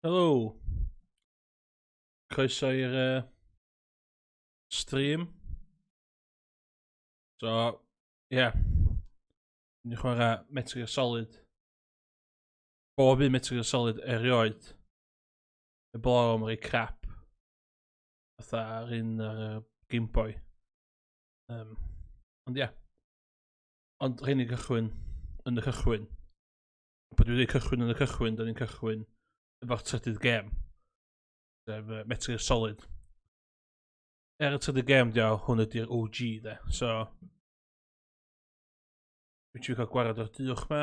Helo. Croeso i'r uh, stream. So, ie. Yeah. Ni'n chwarae Metal Gear Solid. Bob un Metal Gear Solid erioed. Y blaw am rei crap. Fatha ar un ar uh, Game Boy. Um, ond ie. Yeah. Ond rhaid ni cychwyn yn y cychwyn. Pan dwi'n dweud cychwyn yn y cychwyn, da ni'n cychwyn efo'r trydydd gêm. Sef uh, Metal Gear Solid. Er y trydydd gêm, diaw, hwn ydy'r OG, de. So, dwi'n trio cael gwared o'r duwch ma.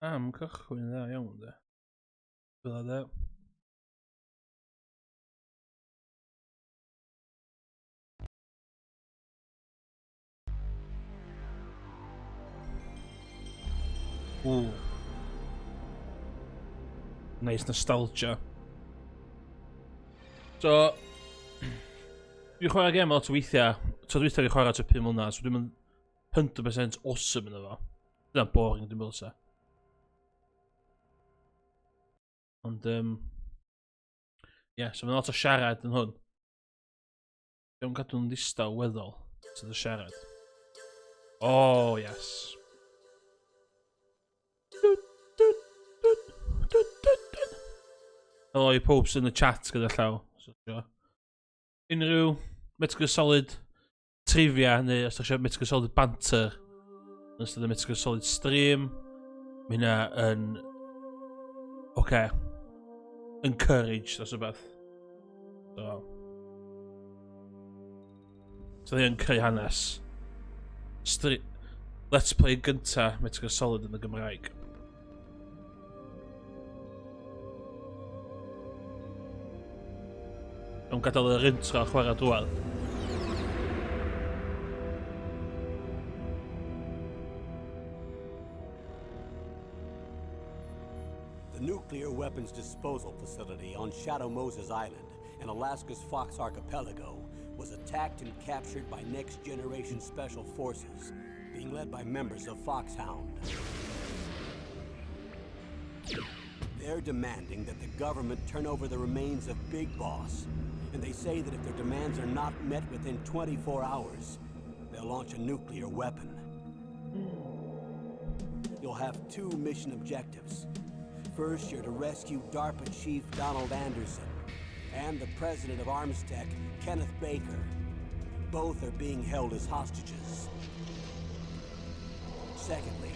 Am cychwyn dda iawn, de. Fel de. Ooh. Nice nostalgia. So, dwi'n chwarae gem lot o weithiau. So dwi'n chwarae chwarae tua 5 mlynedd, so dwi'n 100% awesome yn efo. Dyna'n boring dwi'n meddwl sa. Ond, um, yeah, so mae'n lot o siarad yn hwn. Dwi'n cadw'n ddistaw weddol sydd yn siarad. Oh, yes. Helo i pob sy'n y chat gyda llaw. So, unrhyw Metal Gear Solid trivia neu os ydych chi'n Metal Gear Solid banter yn ystod y Metal Gear Solid stream, mae hynna yn... Oce. Okay. Encouraged os o beth. So. So ni yn creu hanes. Stri Let's Play gynta Metal Gear Solid yn y Gymraeg. O'n gadael yr intro a chwarae drwad. The nuclear weapons disposal facility on Shadow Moses Island in Alaska's Fox Archipelago was attacked and captured by Next Generation Special Forces, being led by members of Foxhound. They're demanding that the government turn over the remains of Big Boss, and they say that if their demands are not met within 24 hours, they'll launch a nuclear weapon. You'll have two mission objectives. First, you're to rescue DARPA Chief Donald Anderson and the president of ArmsTech, Kenneth Baker. Both are being held as hostages. Secondly,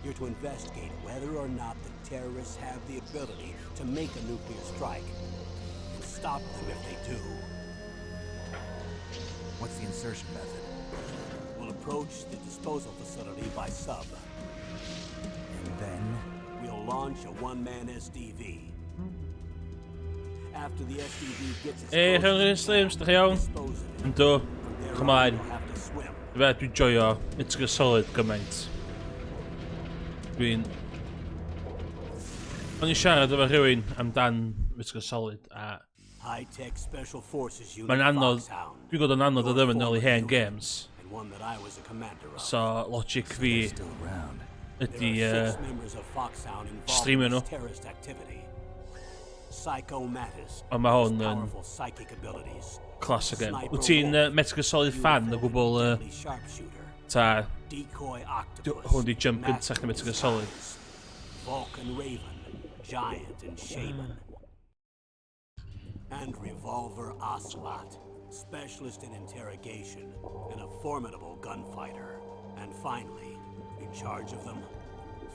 you're to investigate whether or not the terrorists have the ability to make a nuclear strike and stop them if they do. What's the insertion method? We'll approach the disposal facility by sub. And then? We'll launch a one-man SDV. After the SDV gets its Hey, rhwng yn streams, dych chi iawn? Yndw, chymlaen. Fe, dwi'n joio Metal Gear Solid gymaint. Dwi'n... O'n i'n siarad efo rhywun amdan Metal Gear Solid a Mae'n anodd, dwi'n gwybod yn anodd o ddim yn ôl i hen games. So, logic fi ydy uh, streamio nhw. Ond mae hwn yn classic game. Wyt ti'n uh, Metal Gear Solid fan o gwbl? Uh, ta, hwn di jump gyntaf chdi Metal Gear Solid. Vulcan Raven, Giant and Shaman. And Revolver Ocelot, specialist in interrogation and a formidable gunfighter. And finally, in charge of them,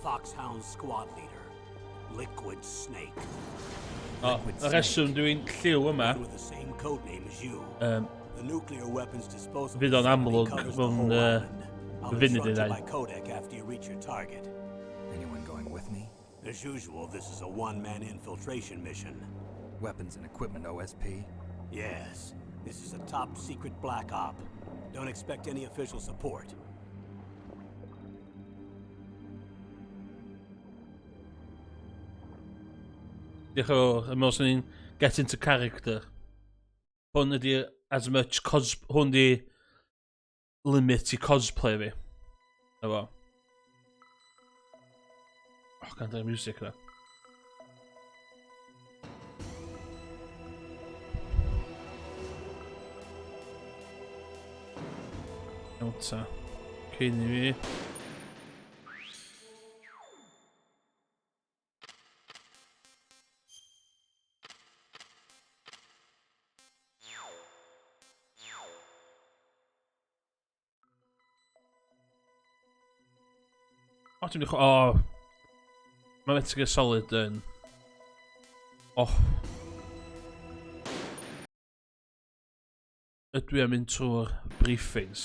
Foxhound squad leader, Liquid Snake. O, y reswm dwi'n lliw yma... With the same code name as you. Um, the nuclear weapons disposal fydd o'n amlwg mewn uh, funud neu ddau. Codec after you reach your target. Anyone going with me? As usual, this is a one-man infiltration mission. Weapons and equipment OSP? Yes. This is a top secret black op. Don't expect any official support. Diolch o, yn meddwl swn i'n get into character. Hwn ydi as much cos... Hwn di limit i cosplay fi. Na fo. Oh, gan dyna'r music na. Iawn ta. Cyn i fi. O, ti'n mynd i... O! Mae Metal Gear Solid yn... Oh. Ydw i am mynd trwy'r briefings.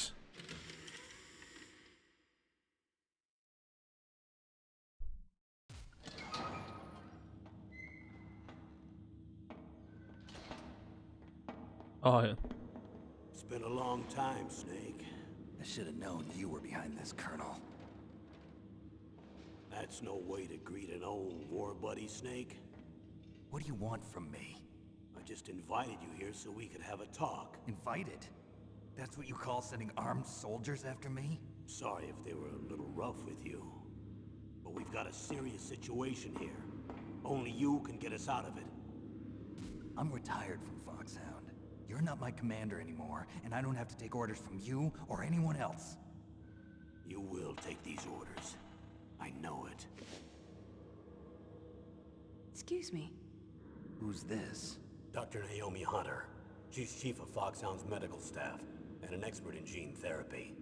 Oh, yeah. It's been a long time, Snake. I should have known you were behind this, Colonel. That's no way to greet an old war buddy, Snake. What do you want from me? I just invited you here so we could have a talk. Invited? That's what you call sending armed soldiers after me? Sorry if they were a little rough with you. But we've got a serious situation here. Only you can get us out of it. I'm retired from Foxhound. You're not my commander anymore, and I don't have to take orders from you or anyone else. You will take these orders. I know it. Excuse me. Who's this? Dr. Naomi Hunter. She's chief of Foxhound's medical staff and an expert in gene therapy.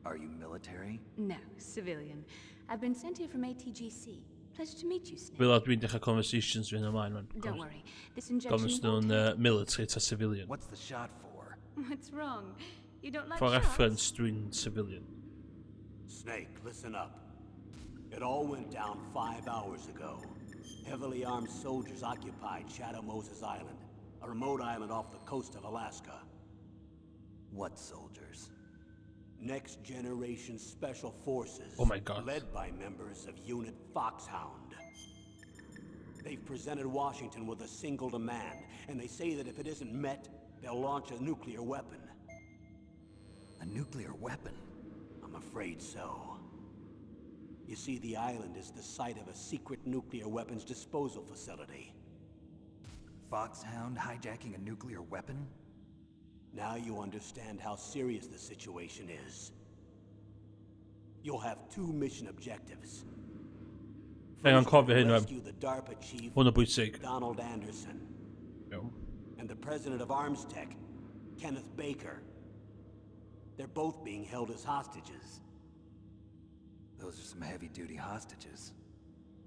Are you military? No, civilian. I've been sent here from ATGC. Pleasure to meet you, Snake. Fel dwi'n dechrau conversations fi yn ymlaen, man. Don't worry. This injection Gofyn won't nhw'n hurt. military ta civilian. What's the shot for? What's wrong? You don't like For shots? reference, dwi'n civilian. Snake, listen up. It all went down 5 hours ago. Heavily armed soldiers occupied Shadow Moses Island, a remote island off the coast of Alaska. What soldiers? Next Generation Special Forces. Oh my God. Led by members of Unit Foxhound. They've presented Washington with a single demand, and they say that if it isn't met, they'll launch a nuclear weapon. A nuclear weapon? I'm afraid so. You see, the island is the site of a secret nuclear weapons disposal facility. Foxhound hijacking a nuclear weapon? Now you understand how serious the situation is. You'll have 2 mission objectives. Hang on, First, cofio hyn, rescue the DARPA chief, Hwn o bwysig. Donald Anderson, Iawn. and the president of ArmsTech, Kenneth Baker. They're both being held as hostages. Those are some heavy-duty hostages.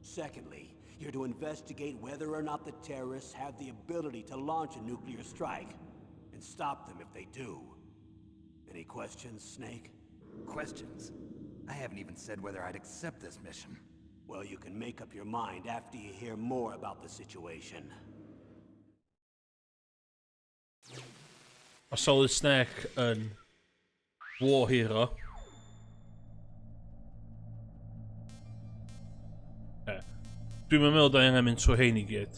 Secondly, you're to investigate whether or not the terrorists have the ability to launch a nuclear strike, and stop them if they do. Any questions, Snake? Questions? I haven't even said whether I'd accept this mission. Well, you can make up your mind after you hear more about the situation. Mae Solid Snake yn war hero. Dwi'n meddwl da ni angen mynd trwy hein i gyd.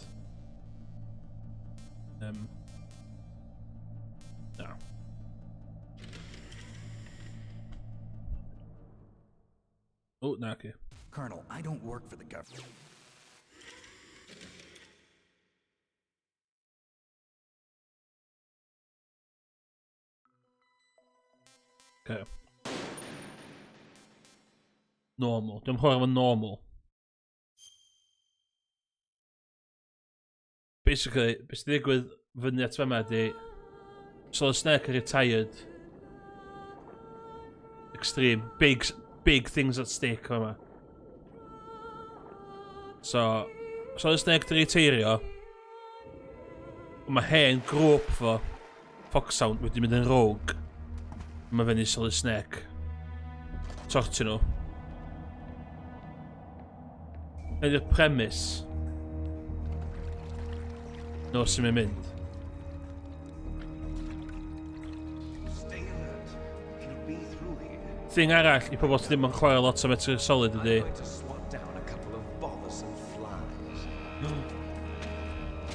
Na. O, na, okay. Colonel, I don't work for the government. Okay. Normal. Dwi'n chwarae efo normal. Basically, beth sy'n digwydd fyny at fama ydi Solid Snake are retired. Extreme. Big, big things at stake fama. So, Solid Snake di reteirio. Mae hen grŵp fo, Foxhound, wedi mynd yn rogue. Mae fyny Solid Snake. Sortio nhw. Ydy'r premise. No, sy'n mynd. Stay alert. He'll be through here. Thing arall i pobl sydd ddim yn chwarae lot o Metal Gear Solid ydy... I'm going to swat down a couple of bothersome flies.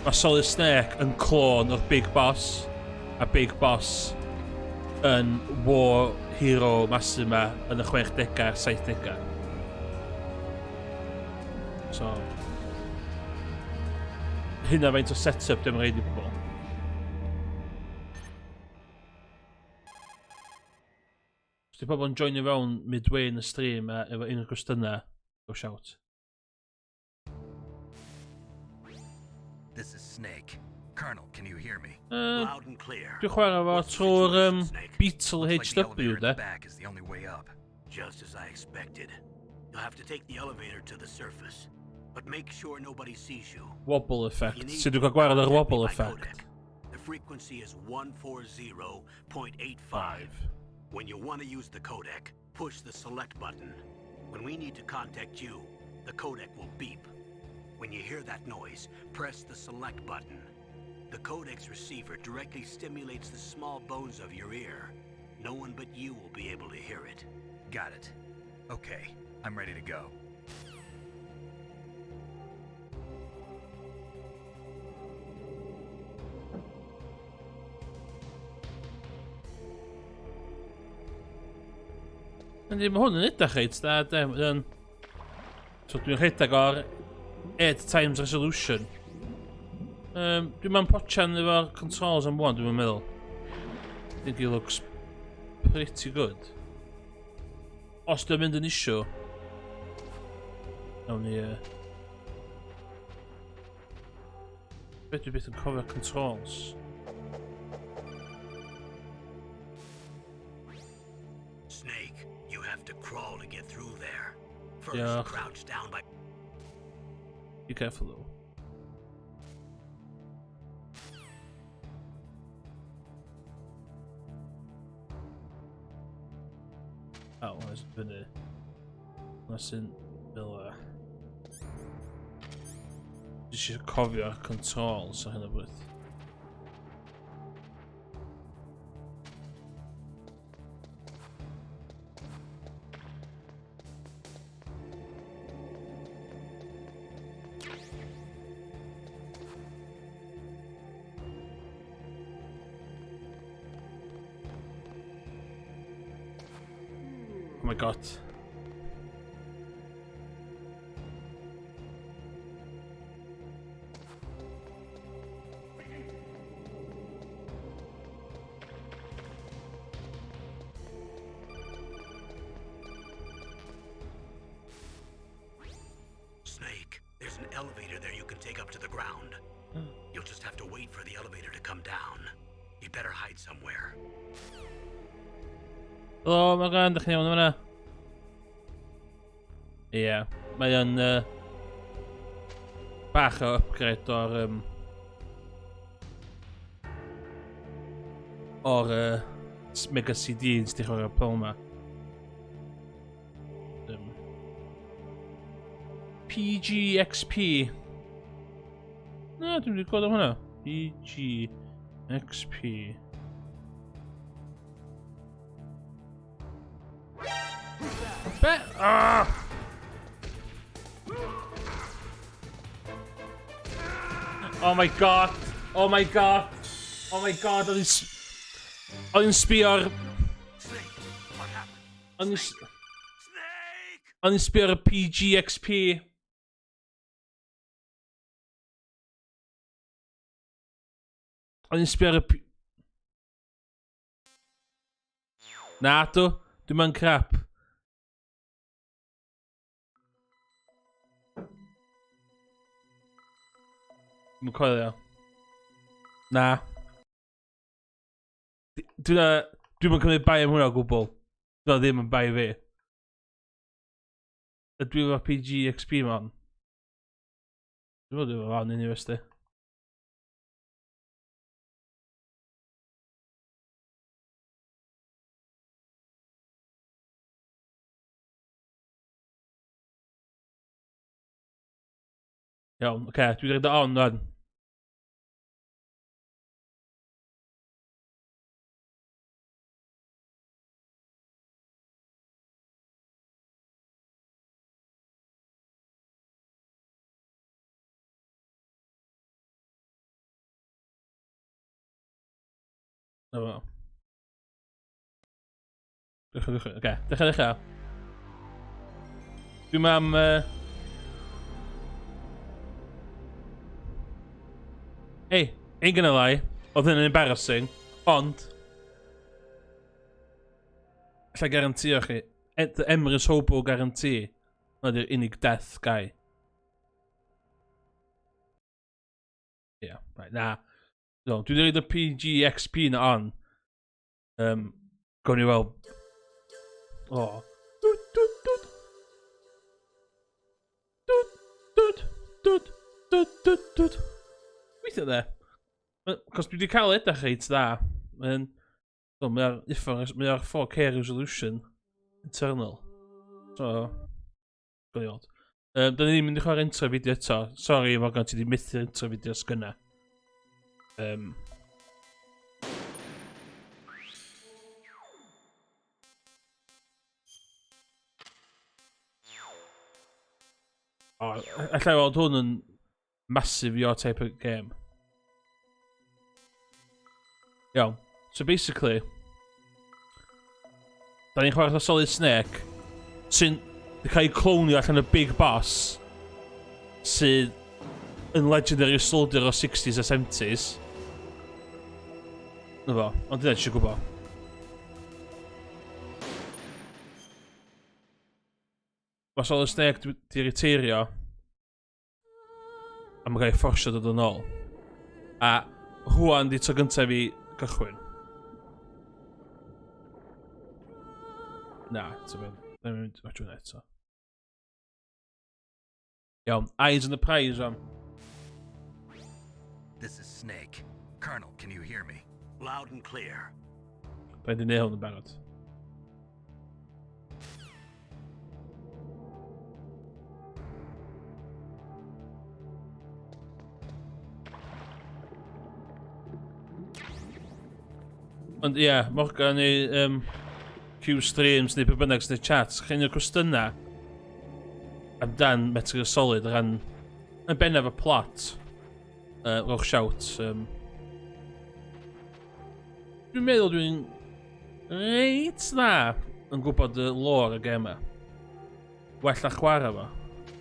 Mae Solid Snake yn clone o'r Big Boss. A Big Boss yn war hero massive ma yn y 60au a'r 70au. So, hynna faint o set-up dim rhaid i bobl. Os di pobl yn joinio fewn midway yn y stream a efo unrhyw gwestiynau, go shout. This is Snake. Colonel, can you hear me? Loud and clear. Dwi'n chwarae fo What's the trwy'r situation, Snake? Beetle Looks like the HW, elevator in de. the back is the only way up. Just as I expected. You'll have to take the elevator to the surface. But make sure nobody sees you. Wobble If you effect. need Sut me, dwi'n cael gwared ar contact me wobble by effect? codec. The frequency is 140.85. When you want to use the codec, push the select button. When we need to contact you, the codec will beep. When you hear that noise, press the select button. The codec's receiver directly stimulates the small bones of your ear. No one but you will be able to hear it. Got it. Okay, I'm ready to go. Yndi, mae hwn yn edrych reit da, de. Mae o'n... So dwi'n rhedeg o'r 8 times resolution. Dwi'n ma'n pochan efo'r controls am wan, dwi'n meddwl. I think it looks pretty good. Os dwi'n mynd yn issue, nawn ni... Be dwi byth yn cofio controls? Snake, you have to crawl to get through there. First, Diolch. crouch down by... Be careful though. Oh, hwnna sy'n fyny. Hwnna sy'n fel 'a. Dwi eisiau cofio'r controls ar hyn o bryd. Oh my god. Snake, there's an elevator there you can take up to the ground. You'll just have to wait for the elevator to come down. You'd better hide somewhere. Helo, Morgan, dych chi'n iawn yma? Ie, yeah, mae o'n bach o upgrade o'r Mega CD yn sticho ar y pol yma. PGXP. Na, dwi'n wedi gweld am hwnna. PGXP. Be? Ah! Oh my god! Oh my god! Oh my god! Oedd hi'n sbio ar... Oedd hi'n sbio ar y PGXP. Oedd hi'n sbio ar y P... Na, dw. Dwi'n ma'n crap. Dwi'n coelio. Na. Dwi'n yn cymryd bai am hwnna o gwbl. Dwi'n ddim yn bai fi. Ydw i efo PGXP man? Dwi'n meddwl dwi'n fan university. Iawn, oce, okay, dwi wedi rhaid o on rwan. Na fo. Dechrau, dechrau, oce, dechrau, dechrau. Dwi'n am... Hey, ain't gonna lie, oedd hyn yn embarrassing, ond... Alla garantio chi, the Emrys Hobo guarantee, na di'r unig death guy. Ie, yeah, right, na. No, dwi wedi rhaid y PGXP na on. Um, Gawn ni weld. O. Oh. Dwt, dwt, dwt. Dwt, dwt, dwt, dwt, dwt, dwt. Weithio dde. Cos dwi wedi cael edrych reit dda. Mae'n... So, mae ar, mae ar 4K resolution internal. So, gawn ni weld. Um, da ni ddim mynd i chwarae intro fideo eto. Sorry, Morgan, ti wedi methu'r intro fideo sgynna. Um, O, allai weld hwn yn massive your type of game. Iawn. So basically, da ni'n chwarae Solid Snake, sy'n cael ei clonio allan y Big Boss, sydd yn legendary soldier o 60s a 70s. Na fo, ond dyna ti eisiau gwybod. Mae Solid Snake di reteirio, A mae'n cael ei fforsio dod yn ôl. A rwan di tro gyntaf fi gychwyn. Na, ti'n mynd. Dwi'n mynd watch hwnna eto. Iawn, eyes on the prize, am. This is Snake. Colonel, can you hear me? Loud and clear. Da ni 'di neud hwn yn barod. Ond ie, yeah, Morgan neu um, Q Streams neu be bynnag sy'n chat, chi'n o'r cwestiynau amdan Metal Gear Solid ran yn bennaf y plot. Rowch shout. Dwi'n meddwl dwi'n reit dda yn gwybod y lore y gêm yma. Well a chwarae fo.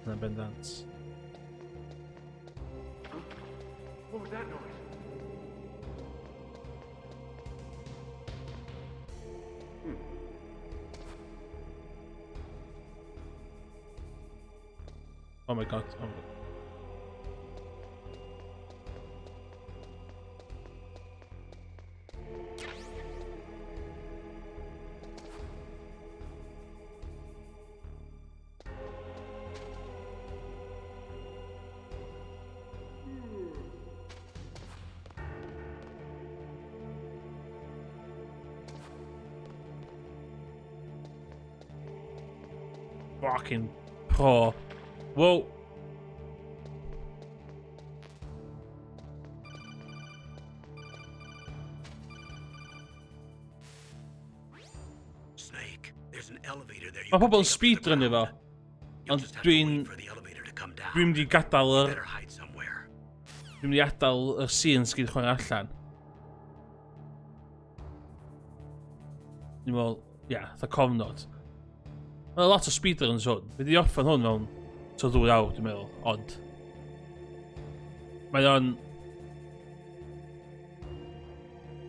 Yna'n bendant. What was that noise? Oh my god. Oh my god. Fucking pro. Whoa. Snake, there's an elevator there. Mae pobl yn speedrunio fo. Ond dwi'n... Dwi'n mynd i gadael yr... Dwi'n mynd i adael y scenes gyd chwarae allan. Dwi'n meddwl, ia, yeah, fatha cofnod. Mae lot o speedruns hwn. Fi wedi orffen hwn mewn to ddwy awr, dwi'n meddwl, ond... Mae o'n...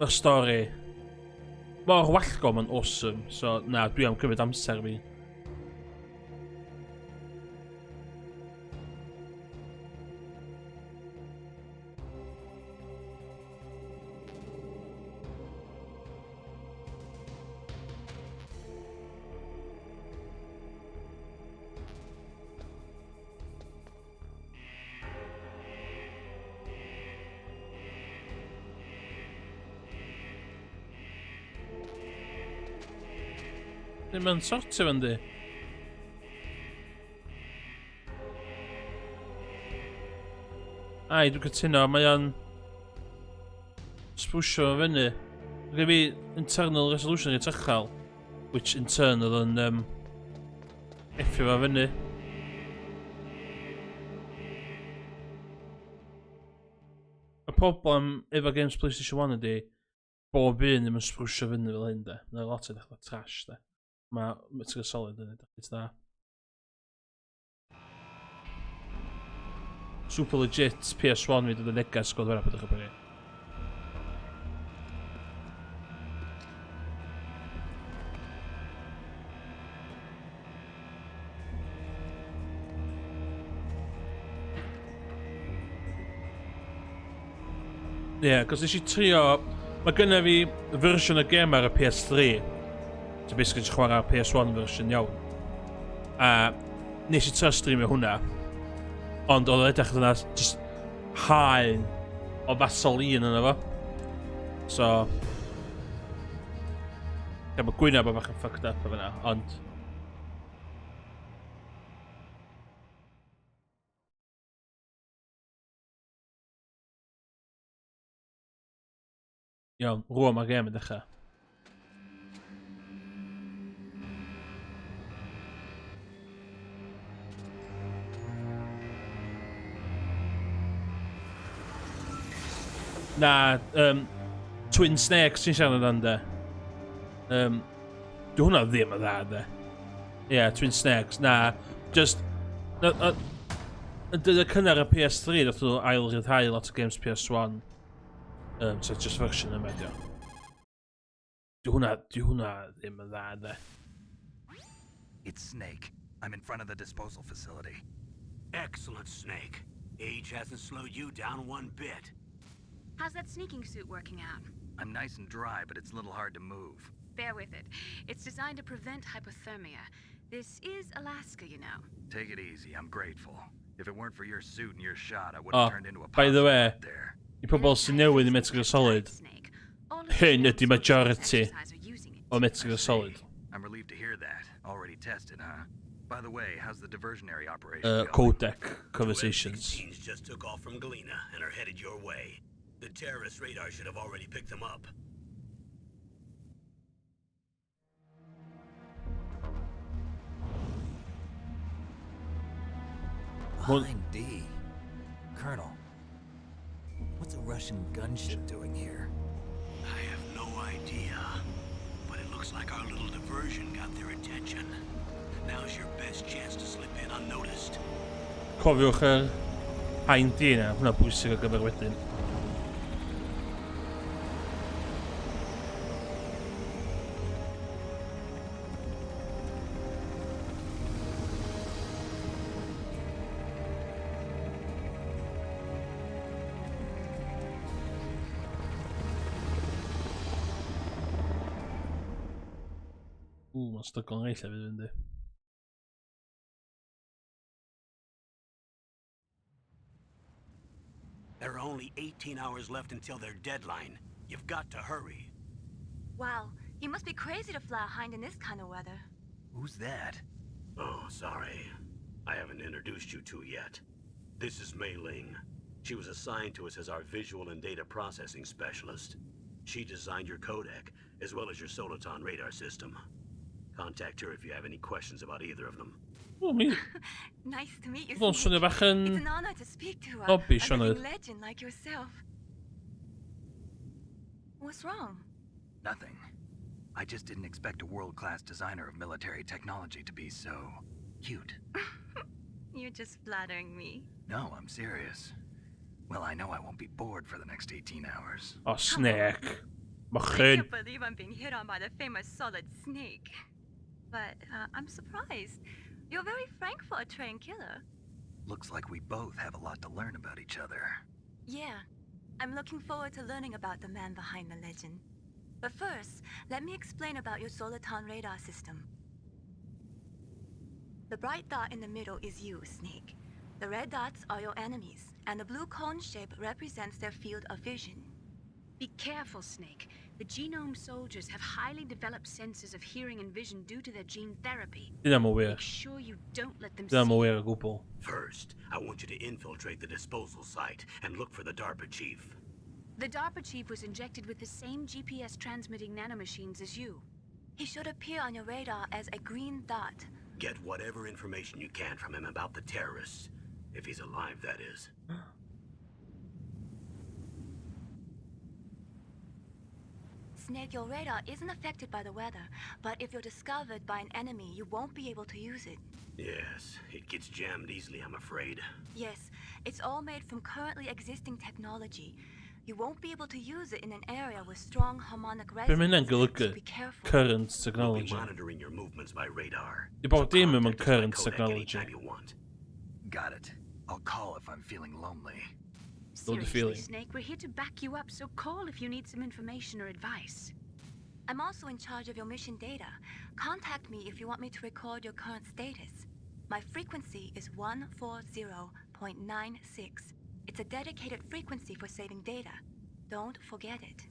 Y stori... Mor wallgo, mae'n awesome, so na, dwi am cymryd amser fi. Ddim yn sortio fyndi. Ai, dwi'n cytuno, mae o'n spwsio fo fyny. Mae gen fi internal resolution reit uchel, which in turn oedd yn um, effio fo fyny. Y problem efo games PlayStation 1 ydy, bob un ddim yn sbrwsio fyny fel hyn de. Mae lot o ddechrau trash de. Mae Metal Gear Solid yn edrych reit dda. Super legit PS1 fi dod y neges gweld hwnna pydwch yn poeni. Ie, yeah, cos nes i trio... Mae gynna fi fersiwn y gem ar y PS3. So basically just chwarae'r PS1 version iawn. A nes i trio streamio hwnna. Ond oedd o'n edrych yna just haen o Vaseline yna fo. So... Ie, mae gwyneb o bach yn fucked up o fyna, ond... Iawn, rwan mae'r gêm yn dechrau. Na, Twin Snakes ti'n siarad amdano de. Dwi hwnna ddim yn dda de. Ie, yeah, Twin Snakes, na. Just, na, na, yn dyddiau cynnar y PS3, nath nhw ail ryddhau lot o games PS1. So just version yma, dio. Dwi hwnna ddim yn dda, de. It's Snake. I'm in front of the disposal facility. Excellent, Snake. Age hasn't slowed you down one bit. How's that sneaking suit working out? I'm nice and dry, but it's a little hard to move. Bear with it. It's designed to prevent hypothermia. This is Alaska, you know. Take it easy, I'm grateful. If it weren't for your suit and your shot, I would have Oh, turned into a by the possum way, out there. I pobl sy'n newydd i Metal Gear Solid, Snake. All of the hyn ydy soldiers majority exercise are using it. o Metal Gear I see. Solid. I'm relieved to hear that. Already tested, huh? By the way, how's the diversionary operation going? Codec conversations. F-16s just took off from Galena and are headed your way. The terrorist radar should have already picked them up. Behind D. Colonel, what's a Russian gunship doing here? I have no idea, but it looks like our little diversion got their attention. Now's your best chance to slip in unnoticed. Cofiwch yr Hind D yna, hwnna bwysig ar gyfer wedyn. Ww, mae'n stryglo'n rei llefydd yndi. There are only 18 hours left until their deadline. You've got to hurry. Wow, you must be crazy to fly a hind in this kind of weather. Who's that? Oh, sorry. I haven't introduced you two yet. This is Mei Ling. She was assigned to us as our visual and data processing specialist. She designed your codec, as well as your Soliton radar system. Contact her if you have any questions about either of them. O, mi... Nice to meet you, Oedd o'n Snake. swnio bach yn... It's an honor to speak to Rubbish, a wasn't living it? legend like yourself. What's wrong? Nothing. I just didn't expect a world-class designer of military technology to be so cute. You're just flattering me. No, I'm serious. Well, I know I won't be bored for the next 18 hours. O, Snake. I Mochyn. can't believe I'm being hit on by the famous Solid Snake. But I'm surprised. You're very frank for a trained killer. Looks like we both have a lot to learn about each other. Yeah, I'm looking forward to learning about the man behind the legend. But first, let me explain about your Soliton radar system. The bright dot in the middle is you, Snake. The red dots are your enemies, and the blue cone shape represents their field of vision. Be careful, Snake. The genome soldiers have highly developed senses of hearing and vision due to their gene therapy. Dyna mo wir. Make sure you don't let them Dyna see. mo wir o gwbl. First, I want you to infiltrate the disposal site and look for the DARPA chief. The DARPA chief was injected with the same GPS transmitting nanomachines as you. He should appear on your radar as a green dot. Get whatever information you can from him about the terrorists. If he's alive, that is. Snake, your radar isn't affected by the weather, but if you're discovered by an enemy, you won't be able to use it. Yes, it gets jammed easily, I'm afraid. Yes, It's all made from currently existing technology. You won't be able to use it in an area with strong harmonic Be mae hynna'n resonance, so golygu? be careful. Current We'll be technology. monitoring your movements by radar. Di bob So dim yn contact us by current codec technology. anytime you want. Got it. I'll call if I'm feeling lonely. Know the Seriously, feeling. Snake, we're here to back you up, so call if you need some information or advice. I'm also in charge of your mission data. Contact me if you want me to record your current status. My frequency is 140.96. It's a dedicated frequency for saving data. Don't forget it.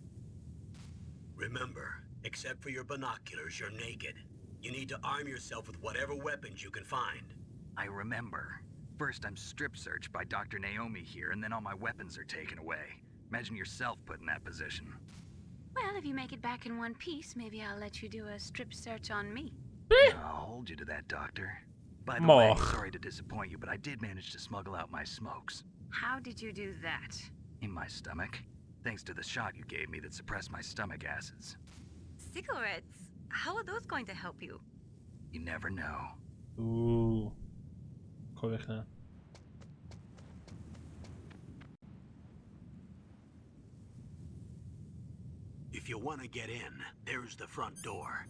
Remember, except for your binoculars, you're naked. You need to arm yourself with whatever weapons you can find. I remember. First, I'm strip searched by Dr. Naomi here, and then all my weapons are taken away. Imagine yourself put in that position. Well, if you make it back in one piece, maybe I'll let you do a strip search on me. I'll hold you to that, Doctor. By the way, Moch. sorry to disappoint you, but I did manage to smuggle out my smokes. How did you do that? In my stomach. Thanks to the shot you gave me that suppressed my stomach acids. Cigarettes? How are those going to help you? You never know. Ooh. Cofiwch na. If you want to get in, there's the front door.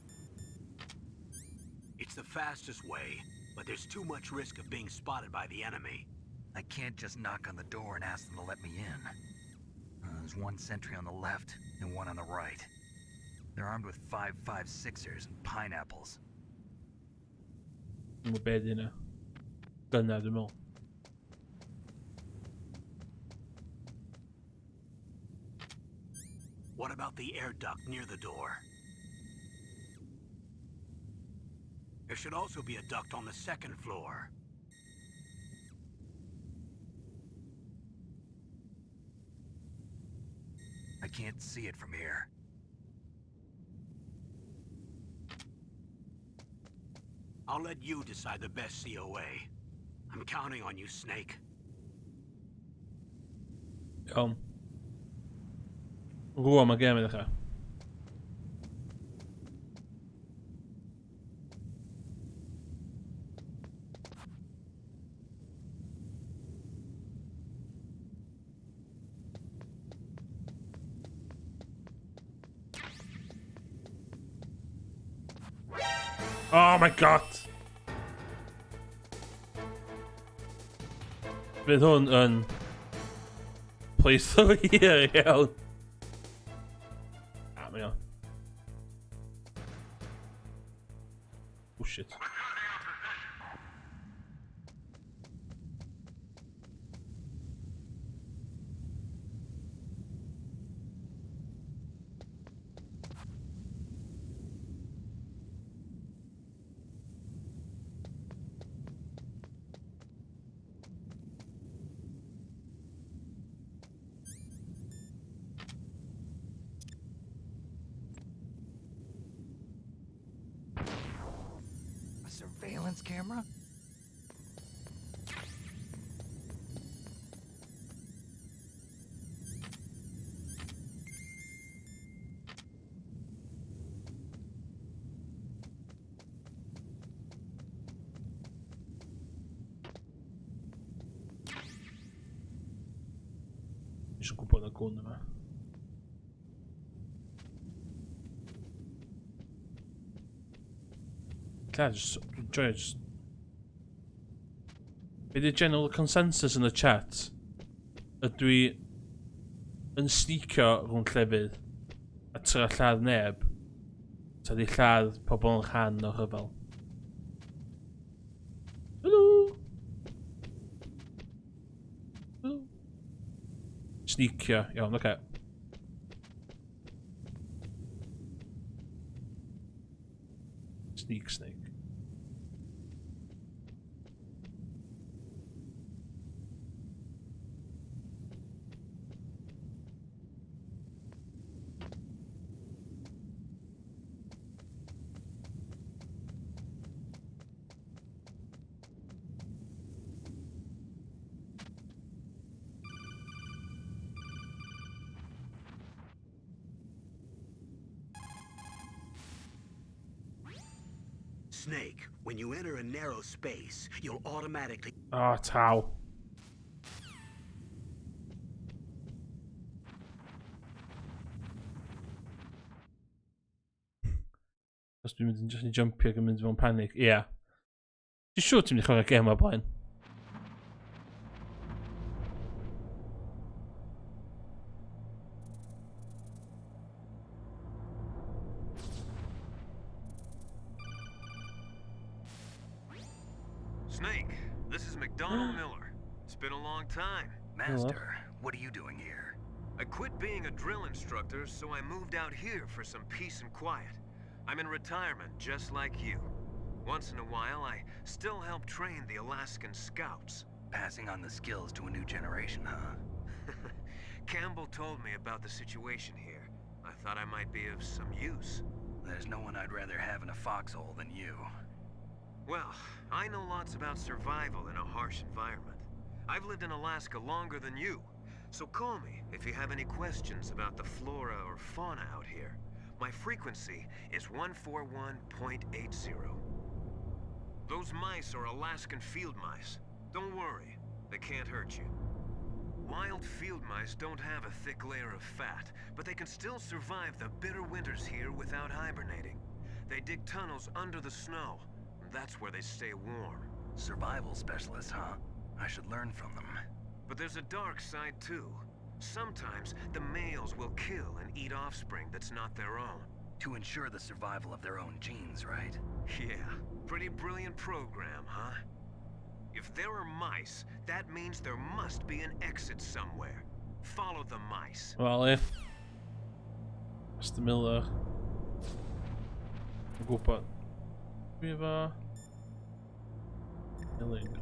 It's the fastest way, but there's too much risk of being spotted by the enemy. I can't just knock on the door and ask them to let me in. There's one sentry on the left and one on the right. They're armed with 5.56ers and pineapples. Dwi'n gwybod be di hynna. Dyna dwi'n meddwl. What about the air duct near the door? There should also be a duct on the second floor. I can't see it from here. I'll let you decide the best COA. I'm counting on you, Snake. Iawn. Rwan mae gêm i ddechrau. Oh my god! Fydd hwn yn playthrough hir iawn. Ah, mae o. Oh shit. A surveillance camera? Eisiau gwybod y gwn yma. Lla, just, dwi'n joio just... Be di general consensus yn y chat? Ydw i yn sneakio rhwng llefydd a trio lladd neb? Ta di lladd pobl yn rhan o rhyfel? Helo! Helo! Sneakio, iawn, oce. Okay. Sneak snake. Snake, when you enter a narrow space, you'll automatically Ah, oh, taw. Os dwi'n mynd yn just i jumpio ac yn mynd mewn panic. Ie. Yeah. Ti'n siŵr ti'n mynd i chwarae gêm o'r blaen? Snake, this is McDonald Miller. It's been a long time. Master, what are you doing here? I quit being a drill instructor, so I moved out here for some peace and quiet. I'm in retirement, just like you. Once in a while, I still help train the Alaskan Scouts. Passing on the skills to a new generation, huh? Campbell told me about the situation here. I thought I might be of some use. There's no one I'd rather have in a foxhole than you. Well, I know lots about survival in a harsh environment. I've lived in Alaska longer than you, so call me if you have any questions about the flora or fauna out here. My frequency is 141.80. Those mice are Alaskan field mice. Don't worry, they can't hurt you. Wild field mice don't have a thick layer of fat, but they can still survive the bitter winters here without hibernating. They dig tunnels under the snow. That's where they stay warm. Survival specialists, huh? I should learn from them. But there's a dark side too. Sometimes the males will kill and eat offspring that's not their own. To ensure the survival of their own genes, right? Yeah, pretty brilliant program, huh? If there are mice, that means there must be an exit somewhere. Follow the mice. Wel, ie. Mr Miller. Dwi'n gwybod. Dwi efo... Milling.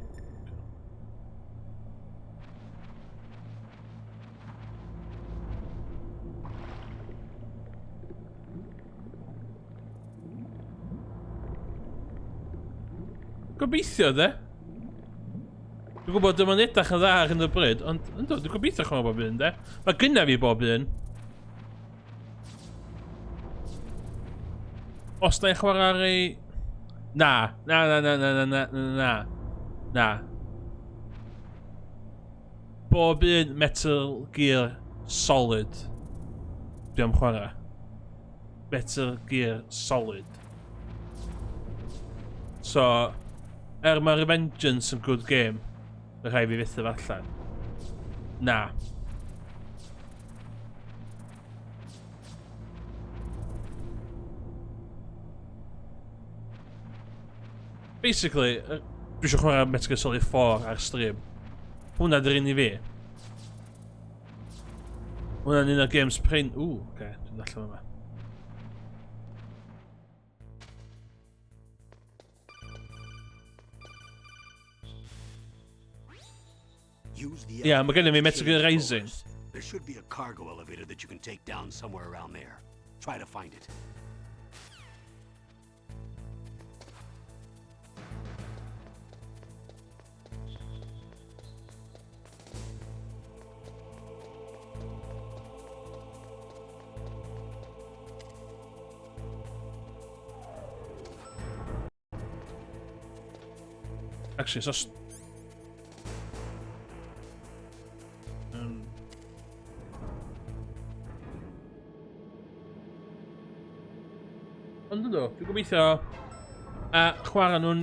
Gobeithio, de. Dwi'n gwybod dyma'n edrych yn dda ar hyn o bryd, ond ynddo, dwi'n gobeithio chwarae bob un, de. Mae gynna fi bob un. Os na i chwarae ar ei... Na, na, na, na, na, na, na, na, na. Na. Bob un Metal Gear Solid. Dwi am chwarae. Metal Gear Solid. So, er mae Revengeance yn good game, mae rhaid fi fethu fo allan. Na. Basically, dwi eisiau chwarae Metal Gear Solid 4 ar stream. Hwna dy'r un i fi. Hwna'n un o'r games prin... Ww, oce, okay, dwi'n allan yma. Use the Yeah, mae gennym fi elevator to Metal Gear change Rising. floors. There should be a cargo elevator that you can take down somewhere around there. Try to find it. Actually, so... Ond ynddo, dwi'n gobeithio a chwarae nhw'n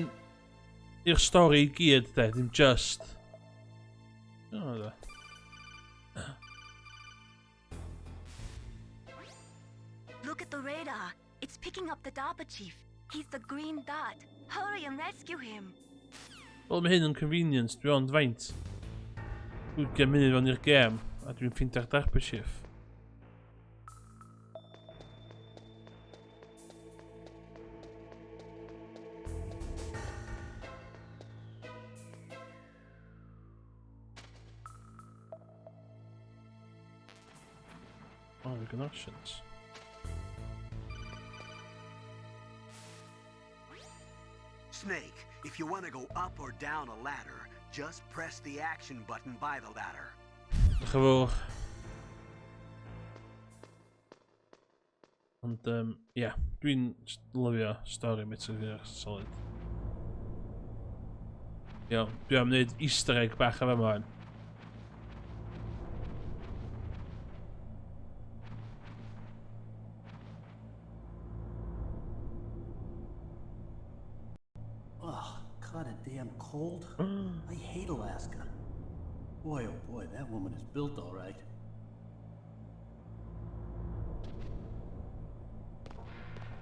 i'r stori i gyd, de, ddim just... O, de. Look at the radar. It's picking up the DARPA chief. He's the green dot. Hurry and rescue him. Wel, mae hyn yn convenience, dwi ond faint. 20 munud fewn i'r gêm, a dwi'n ffeindio'r DARPA chief. Oh, we've got options. Snake, if you want to go up or down a ladder, just press the action button by the ladder. Diolch yn fawr. Ond, ie, yeah, dwi'n lyfio stori Metal Gear Solid. Iawn, dwi am wneud easter egg bach ar yma. Damn cold. I hate Alaska. Boy, oh boy, that woman is built all right.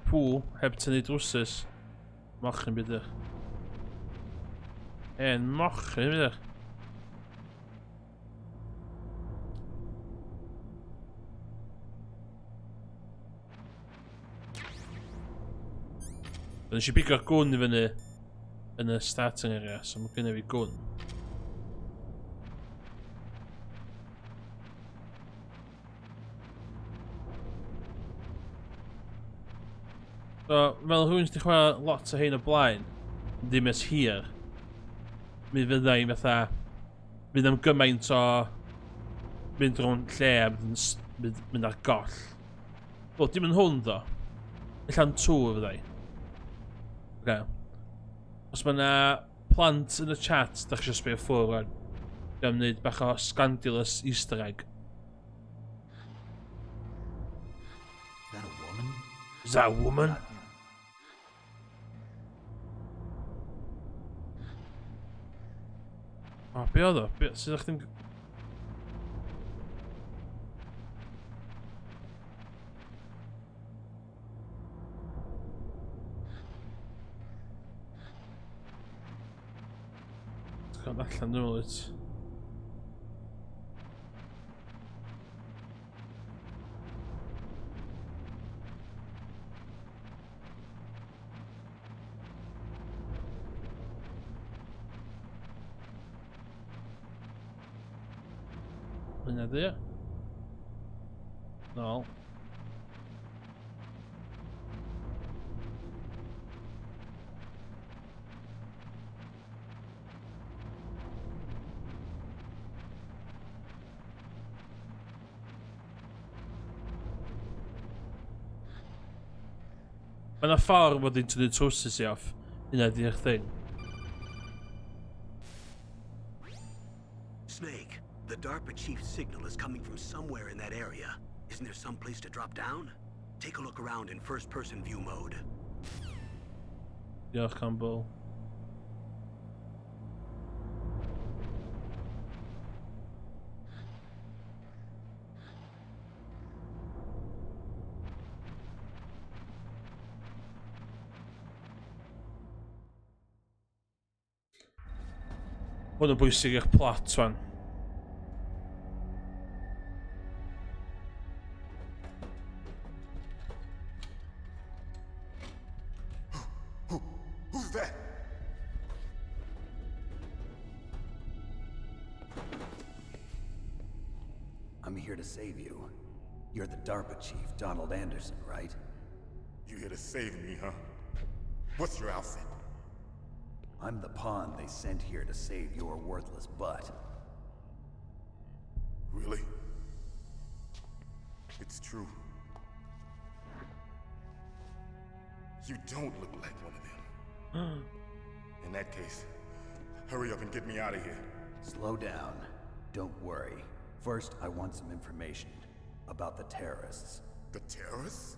Pw, heb tynnu drwsus. Mochyn bydych. En mochyn bydych. Nes i bigo'r gwn i fyny yn y starting area, so mae gennym fi gwn. So, fel rhywun sydd wedi chwarae lot o hein o blaen, ddim ers hir, mi fydda i'n fatha, fydd am gymaint o mynd rownd lle a mynd, mynd ar goll. Wel, dim yn hwn ddo. Ella'n tŵr fyddai. Okay. Os mae yna plant yn y chat, da chi eisiau sbio ffwrdd rwan. Dwi'n am wneud bach o scandalous easter egg. Is that a woman? Is that a woman? O, be oedd o? Be, sut o'ch chdi'n... Ti'n allan, dwi'n meddwl, wyt. Hynna di o. Nôl. Mae yna ffordd bod i'n tynnu trowsus i off. Hynna di'r thing. Snake, the DARPA chief's signal is coming from somewhere in that area. Isn't there some place to drop down? Take a look around in first-person view mode. Diolch, Campbell. Hwn yn bwysig i'ch plot, wan. Who's that? I'm here to save you. You're the DARPA chief, Donald Anderson, right? You here to save me, huh? What's your outfit? I'm the pawn they sent here to save your worthless butt. Really? It's true. You don't look like one of them. In that case, hurry up and get me out of here. Slow down. Don't worry. First, I want some information about the terrorists. The terrorists?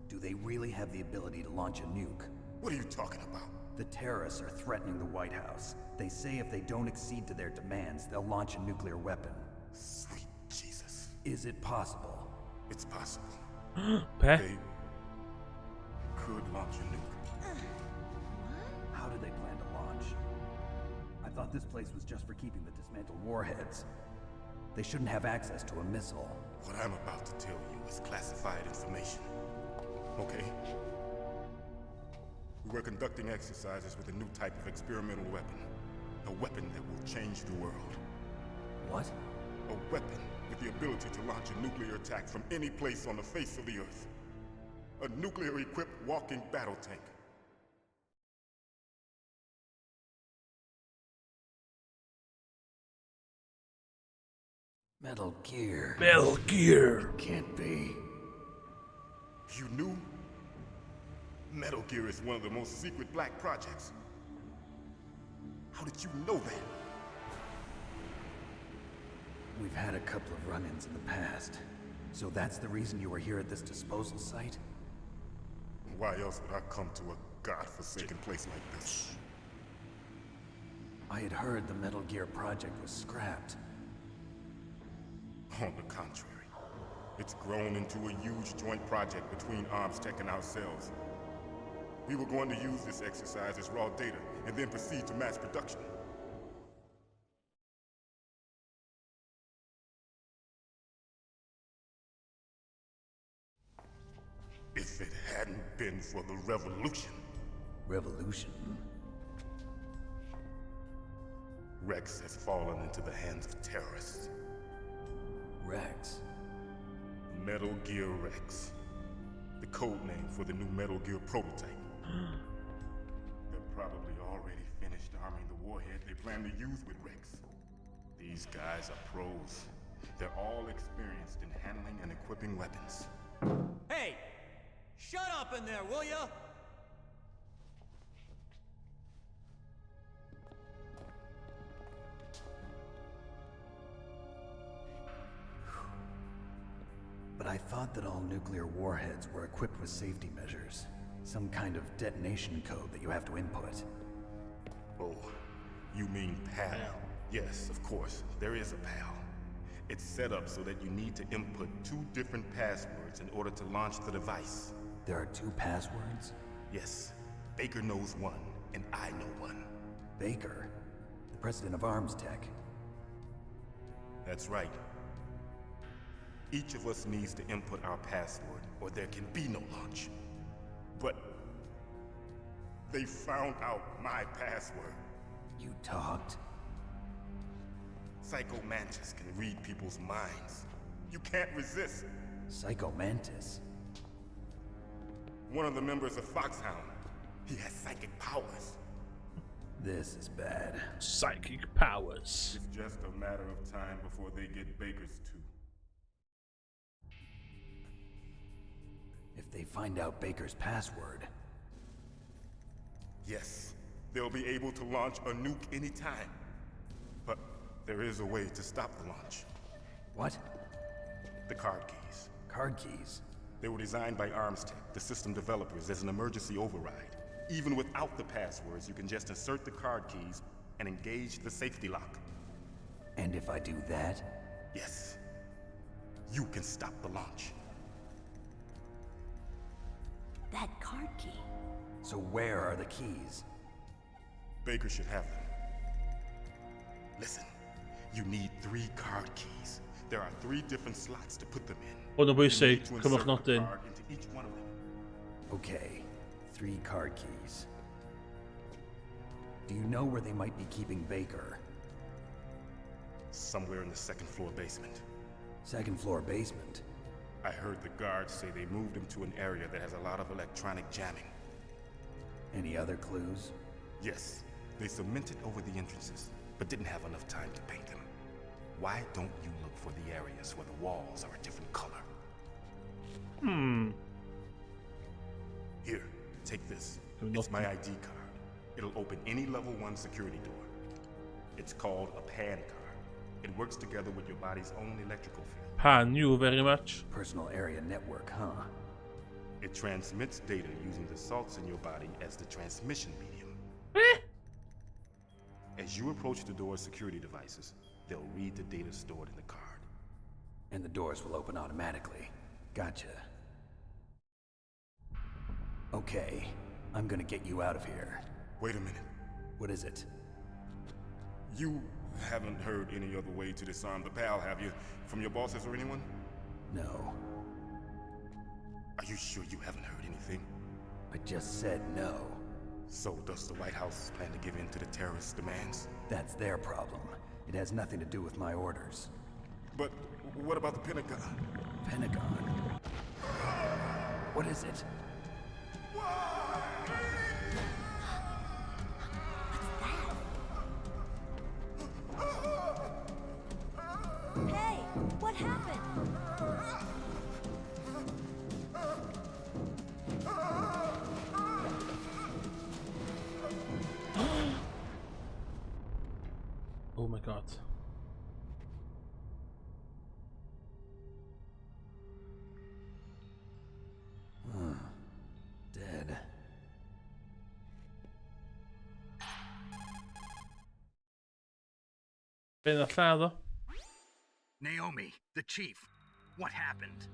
Do they really have the ability to launch a nuke? What are you talking about? The terrorists are threatening the White House. They say if they don't accede to their demands, they'll launch a nuclear weapon. Sweet Jesus. Is it possible? It's possible. Be? They could launch a nuke. How do they plan to launch? I thought this place was just for keeping the dismantled warheads. They shouldn't have access to a missile. What I'm about to tell you is classified information. Okay? We were conducting exercises with a new type of experimental weapon. A weapon that will change the world. What? A weapon with the ability to launch a nuclear attack from any place on the face of the earth. A nuclear-equipped walking battle tank. Metal Gear. Metal Gear. Can't be. You knew? Metal Gear is one of the most secret black projects. How did you know that? We've had a couple of run-ins in the past. So that's the reason you were here at this disposal site? Why else would I come to a godforsaken place like this? I had heard the Metal Gear project was scrapped. On the contrary, it's grown into a huge joint project between ArmsTech and ourselves. We were going to use this exercise as raw data and then proceed to mass production. If it hadn't been for the revolution. Revolution? Rex has fallen into the hands of terrorists. Rex? Metal Gear Rex. The code name for the new Metal Gear prototype. They're probably already finished arming the warhead they plan to use with Rex. These guys are pros. They're all experienced in handling and equipping weapons. Hey! Shut up in there, will ya? But I thought that all nuclear warheads were equipped with safety measures. Some kind of detonation code that you have to input. Oh, you mean PAL? Yes, of course, there is a PAL. It's set up so that you need to input 2 different passwords in order to launch the device. There are 2 passwords? Yes. Baker knows one, and I know one. Baker? The president of ArmsTech. That's right. Each of us needs to input our password, or there can be no launch. But they found out my password. You talked? Psycho Mantis can read people's minds. You can't resist. Psycho Mantis? One of the members of Foxhound. He has psychic powers. This is bad. Psychic powers. It's just a matter of time before they get Baker's too. If they find out Baker's password... Yes, they'll be able to launch a nuke anytime. But there is a way to stop the launch. What? The card keys. Card keys? They were designed by ArmsTech, the system developers, as an emergency override. Even without the passwords, you can just insert the card keys and engage the safety lock. And if I do that? Yes. You can stop the launch. That card key. So where are the keys? Baker should have them. Listen, you need 3 card keys. There are 3 different slots to put them in. Hwn yn bwysig, You need to cymrwch insert the nodyn. card into each one of them. Okay, 3 card keys. Do you know where they might be keeping Baker? Somewhere in the 2nd floor basement. 2nd floor basement? I heard the guards say they moved him to an area that has a lot of electronic jamming. Any other clues? Yes. They cemented over the entrances, but didn't have enough time to paint them. Why don't you look for the areas where the walls are a different color? Here, take this. Good It's enough. my ID card. It'll open any level 1 security door. It's called a PAN card. It works together with your body's own electrical field. Pan you very much. Personal area network, huh? It transmits data using the salts in your body as the transmission medium. As you approach the door's security devices, they'll read the data stored in the card. And the doors will open automatically. Gotcha. Okay, I'm going to get you out of here. Wait a minute. What is it? You haven't heard any other way to disarm the PAL, have you? From your bosses or anyone? No. Are you sure you haven't heard anything? I just said no. So does the White House plan to give in to the terrorists' demands? That's their problem. It has nothing to do with my orders. But what about the Pentagon? Pentagon? What is it? What's that? Hey, what happened? Oh my god. Dead. Be nath lladd o? Naomi, the chief. What happened?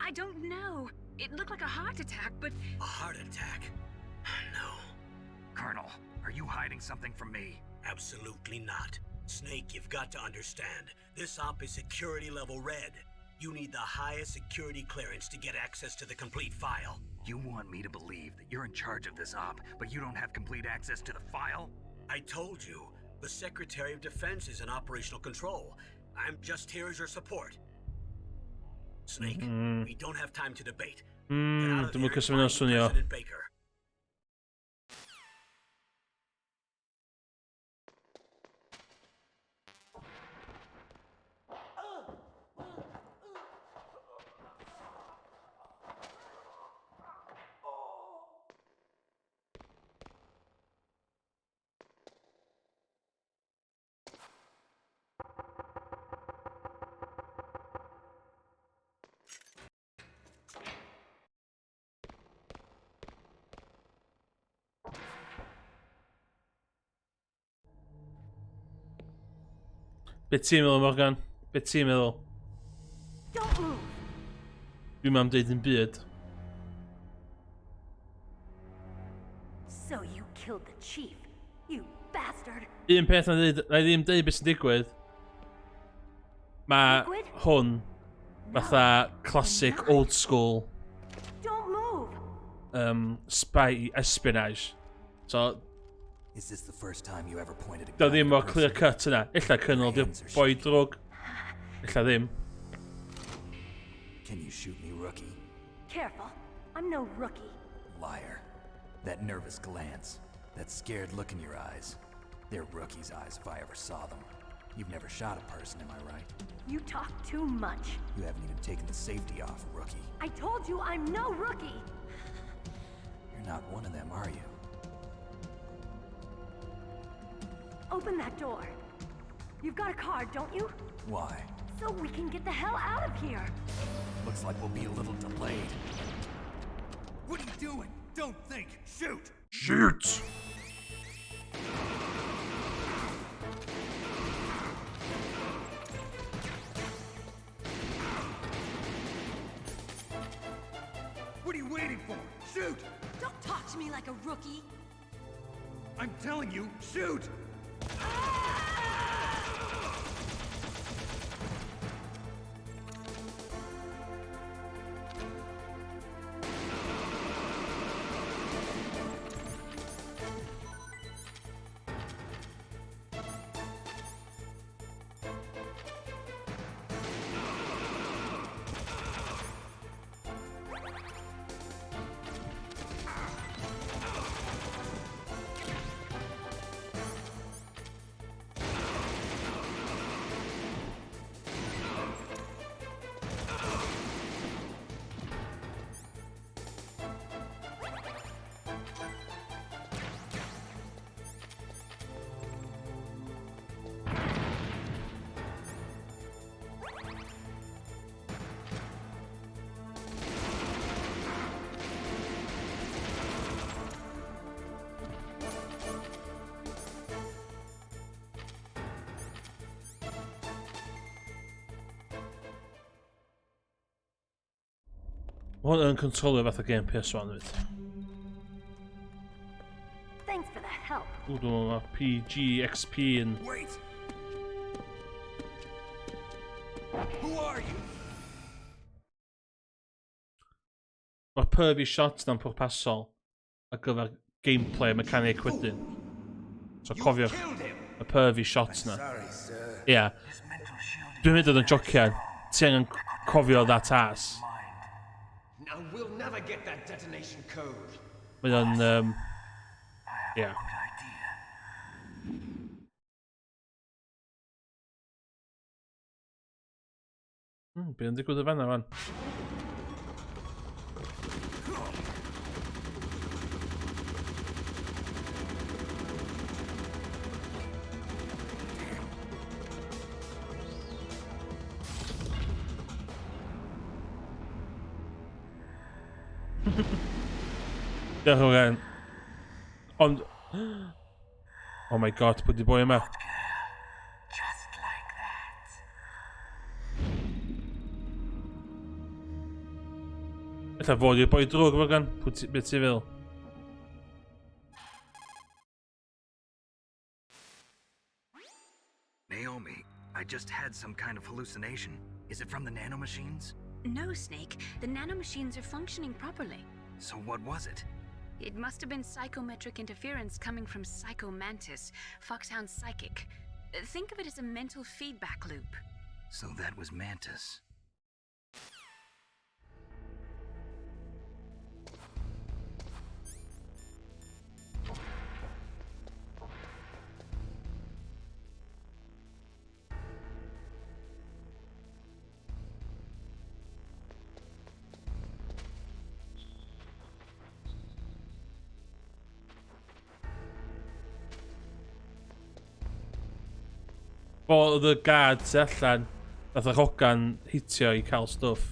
I don't know. It looked like a heart attack, but A heart attack? No, Colonel, are you hiding something from me? absolutely not. Snake, you've got to understand. This op is security level red. You need the highest security clearance to get access to the complete file. You want me to believe that you're in charge of this op, but you don't have complete access to the file? I told you, the Secretary of Defense is in operational control. I'm just here as your support. Snake, we don't have time to debate. Get out of Dwi'n here licio and sut mae'n find swnio. President Baker. Be ti'n meddwl, Morgan? Be ti'n meddwl? Don't move. Dwi'n am deud yn byd. So you killed the chief. You bastard. Un peth na ddeud, na i ddim deud beth sy'n digwydd. Mae Digwydd? hwn fatha classic old school Don't move. Spy espionage. So, Is this the first time you ever pointed a do gun ddim at a mor clear person? cut yna. Ella Colonel di'r boi drwg. Ella ddim. Can you shoot me, rookie? Careful. I'm no rookie. Liar. That nervous glance, that scared look in your eyes. They're rookie's eyes if I ever saw them. You've never shot a person, am I right? You talk too much. You haven't even taken the safety off, rookie. I told you I'm no rookie. You're not one of them, are you? Open that door. You've got a card, don't you? Why? So we can get the hell out of here. Looks like we'll be a little delayed. What are you doing? Don't think! Shoot! Shoot! What are you waiting for? Shoot! Don't talk to me like a rookie. I'm telling you, shoot! Mae hwn yn controlio fath o game PS1 fyd. Thanks for the help. Ww, dwi'n meddwl mae PGXP yn... Wait! Who are you? Mae'r pervy shots na'n pwrpasol ar gyfer gameplay mechanic wedyn. So cofiwch y pervy shots na. Sorry, sir. Ie. Yeah. Dwi'n mynd oedd yn jocian. Ti angen cofio that ass. Now we'll never get that detonation code. Mae o'n... Ie. Yeah. Be yn digwydd y fanna fan? Diolch o gan. Ond... Oh my God, pwy di boi yma? Just Ella fod i'r boi drwg, Morgan. Pwy ti, beth ti'n feddwl? Naomi, I just had some kind of hallucination. Is it from the nanomachines? No, Snake. The nanomachines are functioning properly. So what was it? It must have been psychometric interference coming from Psycho Mantis, Foxhound's psychic. Think of it as a mental feedback loop. So that was Mantis. Fo oedd y guard tu allan. Nath y hogan hitio i cael stwff.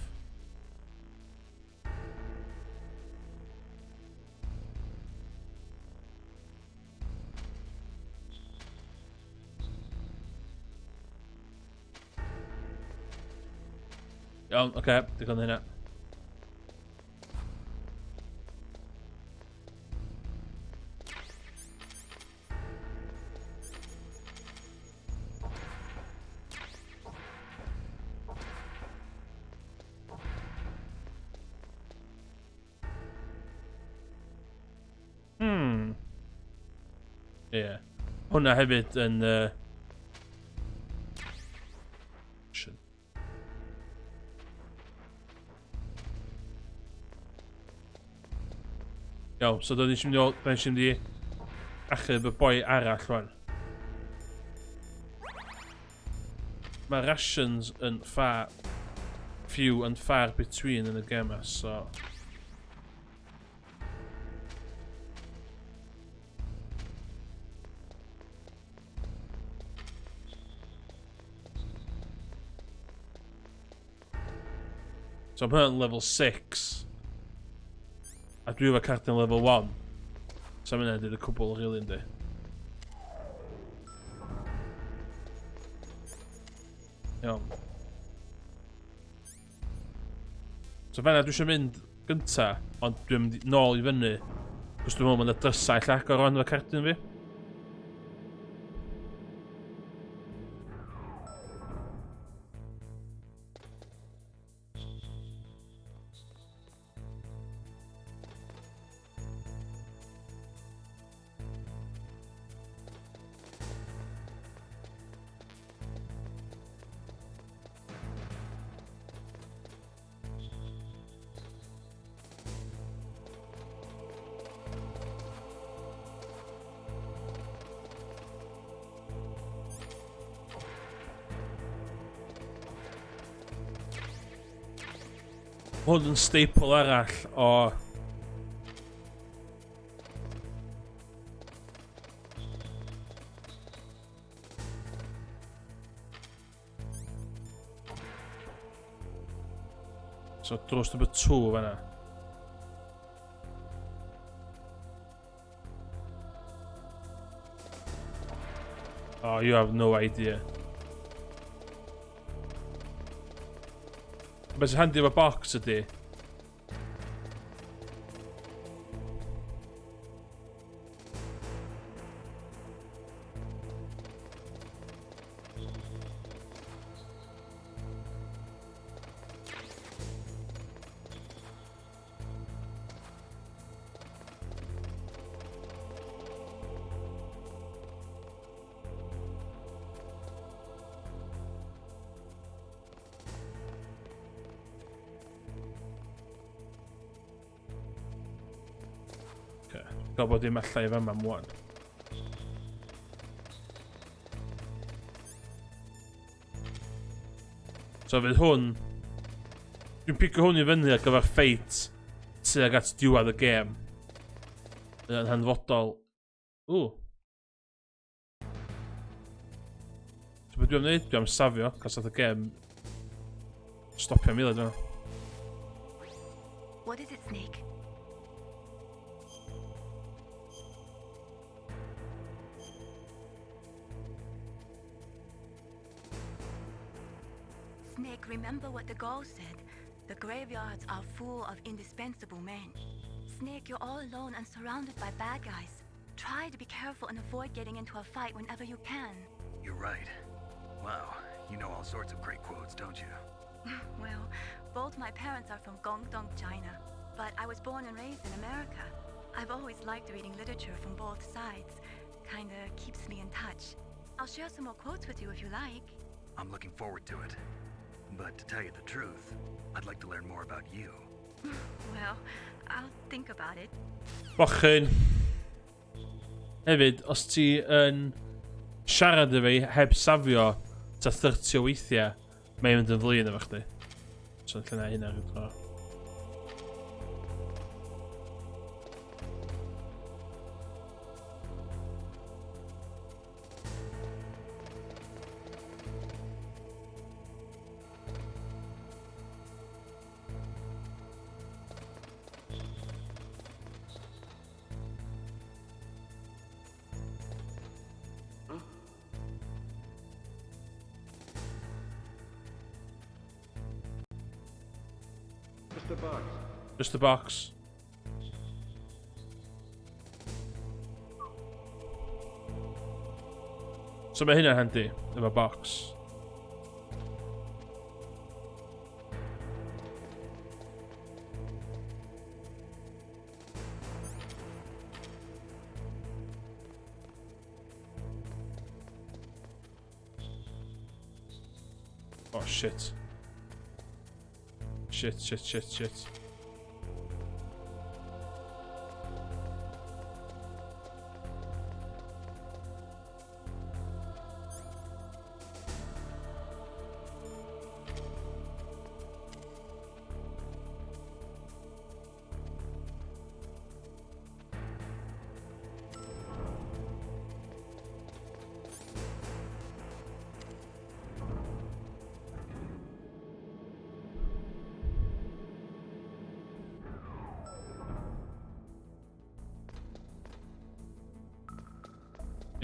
Iawn, oce, okay, digon hynna. Ie. Yeah. Hwna hefyd yn... Iawn, so da ni eisiau mynd i, da ni achub y boi arall rwan. Mae rations yn far few and far between yn y gem yma, so... So mae hwnna'n level 6. A dwi efo cardyn level 1. So mae hynna'n dweud y cwbl rili yndi. Iawn. So fanna dwi eisiau mynd gynta, ond dwi'n mynd nôl i fyny. Cos dwi'n meddwl mae'n drysau lle agor o'n efo cardyn fi. Hwn yn staple arall o... So drws number 2 fanna. Oh, you have no idea. Beth sy'n handi efo box ydy, Gael bod dim allai fan mam wan. So fydd hwn... Dwi'n pigo hwn i fyny ar gyfer ffeit tuag at diwedd y gêm. Yn hanfodol. Ww. So beth dwi'n wneud? Dwi am safio, cos oedd y gêm stopio mi led. What is it, Snake? Snake, remember what the girl said. The graveyards are full of indispensable men. Snake, you're all alone and surrounded by bad guys. Try to be careful and avoid getting into a fight whenever you can. You're right. Wow, you know all sorts of great quotes, don't you? Well, both my parents are from Guangdong, China, but I was born and raised in America. I've always liked reading literature from both sides. Kinda keeps me in touch. I'll share some more quotes with you if you like. I'm looking forward to it. But to tell you the truth, I'd like to learn more about you. Well, I'll think about it. Bochyn. Hefyd, os ti yn siarad efo fi heb safio ta 30 o weithiau, mae'n mynd yn flin efo chdi. So lle na hynna rhyw dro. Just a box. Just a box. So mae hynna'n handi, efo box. Oh shit. Shit, shit, shit, shit.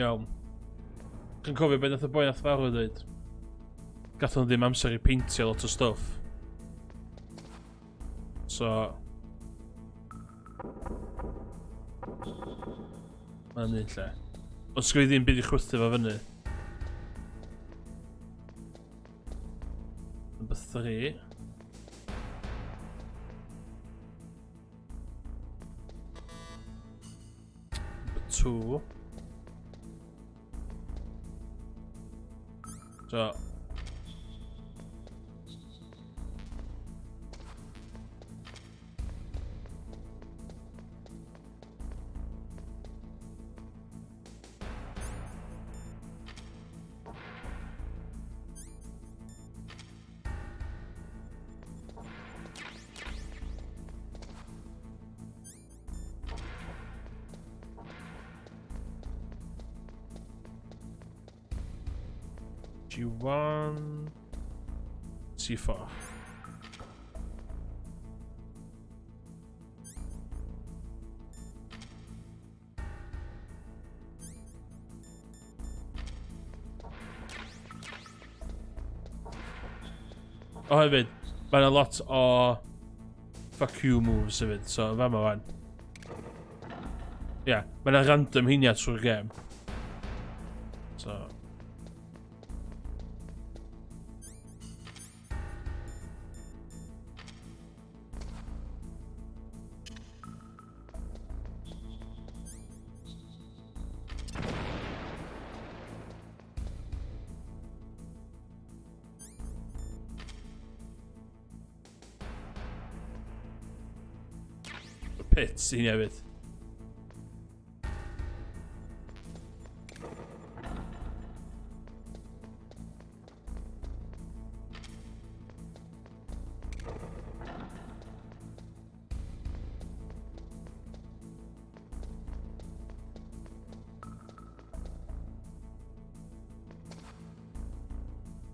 Iawn. Chi'n cofio beth nath y boi nath farw dweud? Gath nhw ddim amser i peintio lot o stwff. So... Mae'n un lle. Ond sgwyd ddim byd i chwythu fo fyny. Number 3. Number 2. So, G1, C4. O hefyd, mae yna lot o fuck you moves hefyd, so fama wan. Ie, yeah, mae yna random heiniau trwy'r gêm. So, Y pits i hefyd.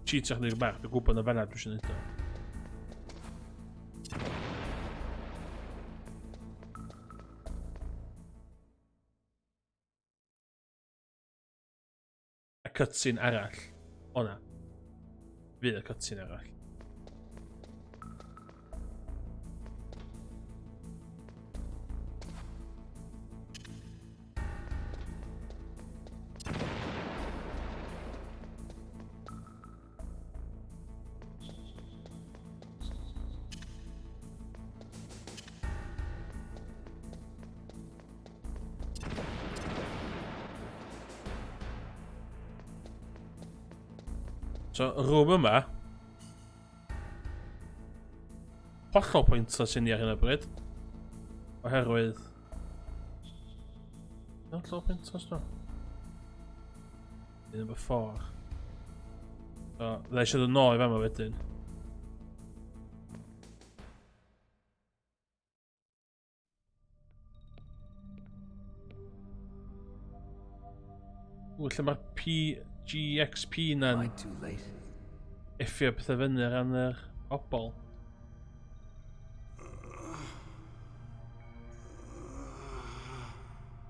Cheat chydig bach, dwi'n gwybod na fanna dwi eisiau neud o. A cutscene arall. O na. Fydd y cutscene arall. So, rwm yma, hollol pointless i ni ar hyn o bryd. Oherwydd... Hollol pointless no. Number 4. So, fydda eisiau dod nôl i fama wedyn. Ww, lle mae'r PGXP na'n effio pethau fyny ar ran yr pobol.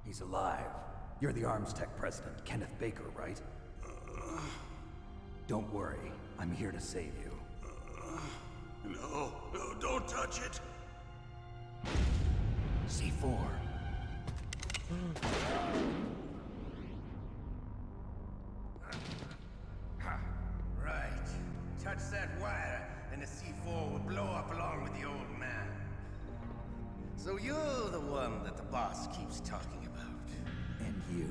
He's alive. You're the Arms Tech president, Kenneth Baker, right? Don't worry. I'm here to save you. No, no, don't touch it. C4. Right. Touch that wire, and the C4 will blow up along with the old man. So you're the one that the boss keeps talking about. And you?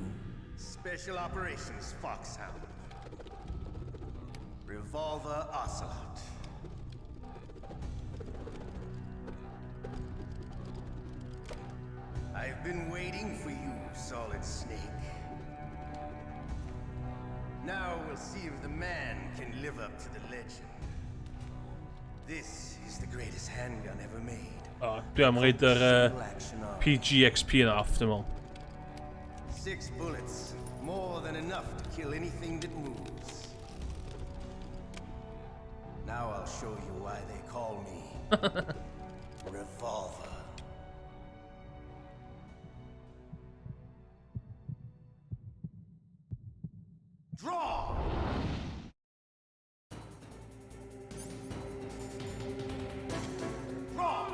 Special Operations Foxhound. Revolver Ocelot. I've been waiting for you, Solid Snake. Now we'll see if the man can live up to the legend. This is the greatest handgun ever made. O, dwi am roid yr Single action arm. PGXP yna off, dwi'n meddwl. 6 bullets, more than enough to kill anything that moves. Now I'll show you why they call me Revolver. Draw! Draw!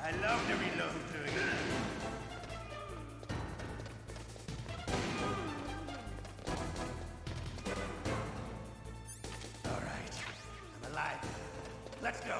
I love to reload doing that. All right, I'm alive. Let's go.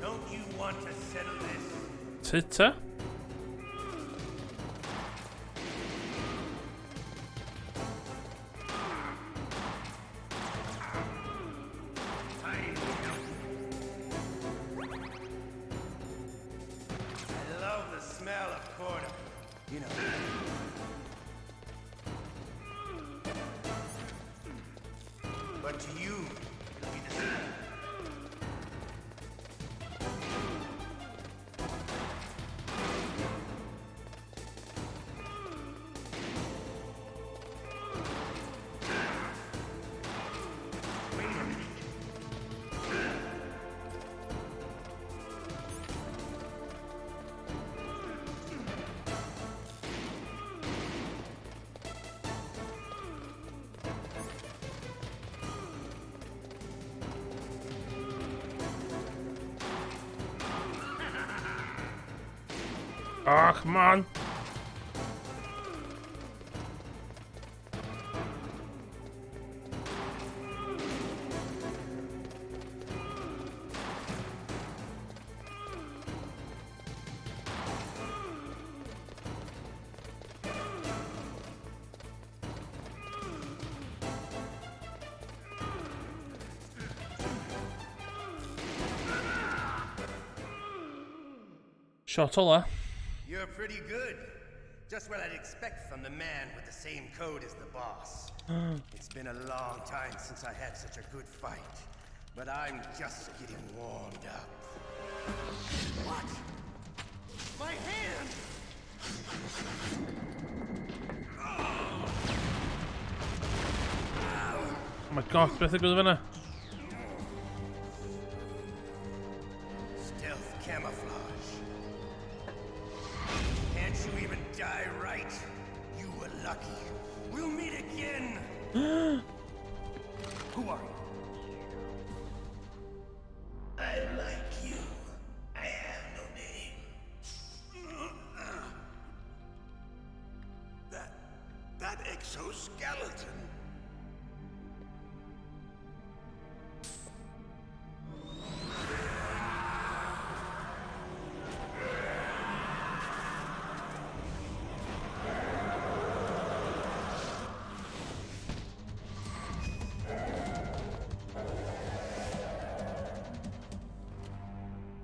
Don't you want to settle this? Tita? I love the smell of corn. You know. But to you, it'll be the same. Wait a minute. Ach, man. Shot ola. You're pretty good. Just what I'd expect from the man with the same code as the boss. It's been a long time since I had such a good fight, but I'm just getting warmed up. What? My hand! Oh my god, beth ddigwydd fan'na? Stealth Who are you? I'm like you. I have no name. That exoskeleton.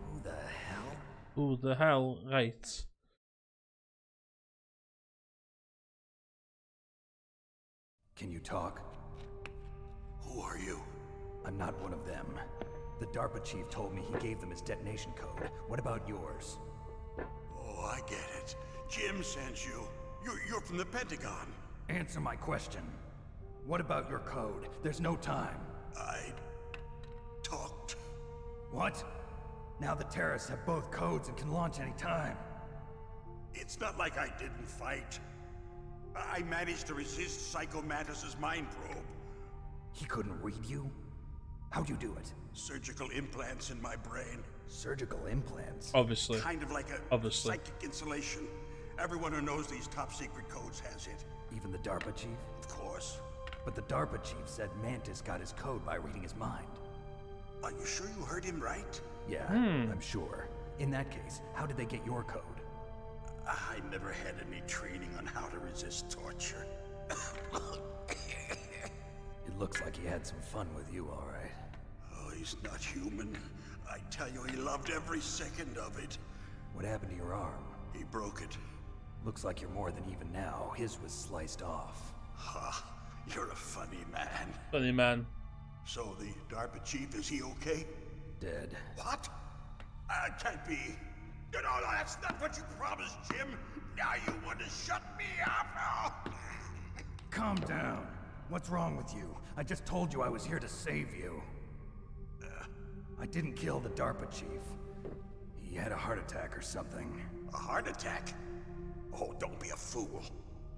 Who the hell? Who the hell, right. Can you talk? Who are you? I'm not one of them. The DARPA chief told me he gave them his detonation code. What about yours? Oh, I get it. Jim sent you. You're from the Pentagon. Answer my question. What about your code? There's no time. I talked. What? Now the terrorists have both codes and can launch any time. It's not like I didn't fight. I managed to resist Psycho Mantis's mind probe. He couldn't read you? How'd you do it? Surgical implants in my brain. Surgical implants? Obviously. Kind of like a Obviously. psychic insulation. Everyone who knows these top secret codes has it. Even the DARPA chief? Of course. But the DARPA chief said Mantis got his code by reading his mind. Are you sure you heard him right? Yeah, I'm sure. In that case, how did they get your code? I never had any training on how to resist torture. It looks like he had some fun with you, all right. Oh, he's not human. I tell you, he loved every second of it. What happened to your arm? He broke it. Looks like you're more than even now. His was sliced off. Ha, you're a funny man. Funny man. So the DARPA chief, is he okay? Dead. What? Can't be. No, no, that's not what you promised, Jim. Now you want to shut me up. Oh. Calm down. What's wrong with you? I just told you I was here to save you. I didn't kill the DARPA chief. He had a heart attack or something. A heart attack? Oh, don't be a fool.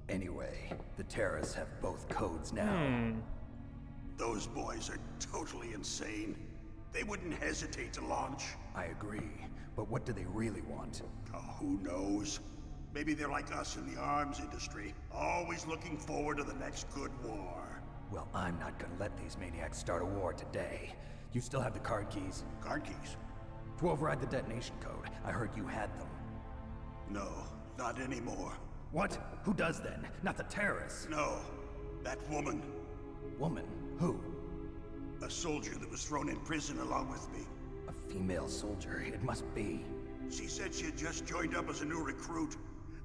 Anyway, the terrorists have both codes now. Those boys are totally insane. They wouldn't hesitate to launch. I agree, but what do they really want? Oh, who knows? Maybe they're like us in the arms industry, always looking forward to the next good war. Well, I'm not gonna let these maniacs start a war today. You still have the card keys? Card keys? To override the detonation code. I heard you had them. No, not anymore. What? Who does then? Not the terrorists. No, that woman. Woman? Who? A soldier that was thrown in prison along with me. A female soldier. It must be. She said she had just joined up as a new recruit.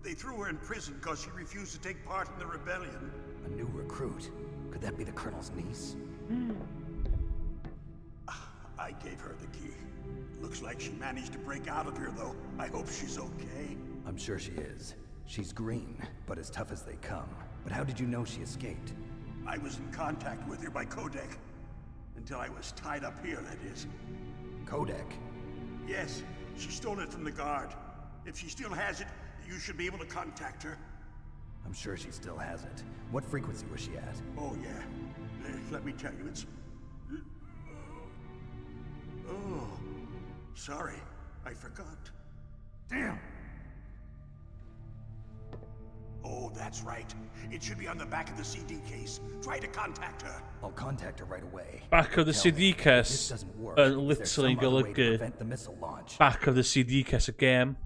They threw her in prison because she refused to take part in the rebellion. A new recruit? Could that be the colonel's niece? I gave her the key. Looks like she managed to break out of here, though. I hope she's okay. I'm sure she is. She's green, but as tough as they come. But how did you know she escaped? I was in contact with her by codec. Until I was tied up here, that is. Codec? Yes, she stole it from the guard. If she still has it, you should be able to contact her. I'm sure she still has it. What frequency was she at? Oh, yeah. Let me tell you, it's... Oh, sorry. I forgot. Damn! Oh, that's right. It should be on the back of the CD case. Try to contact her. I'll contact her right away. Back of the Tell CD me, if this case doesn't work, and is there literally some other way to golygu prevent the missile launch? back of the CD case again.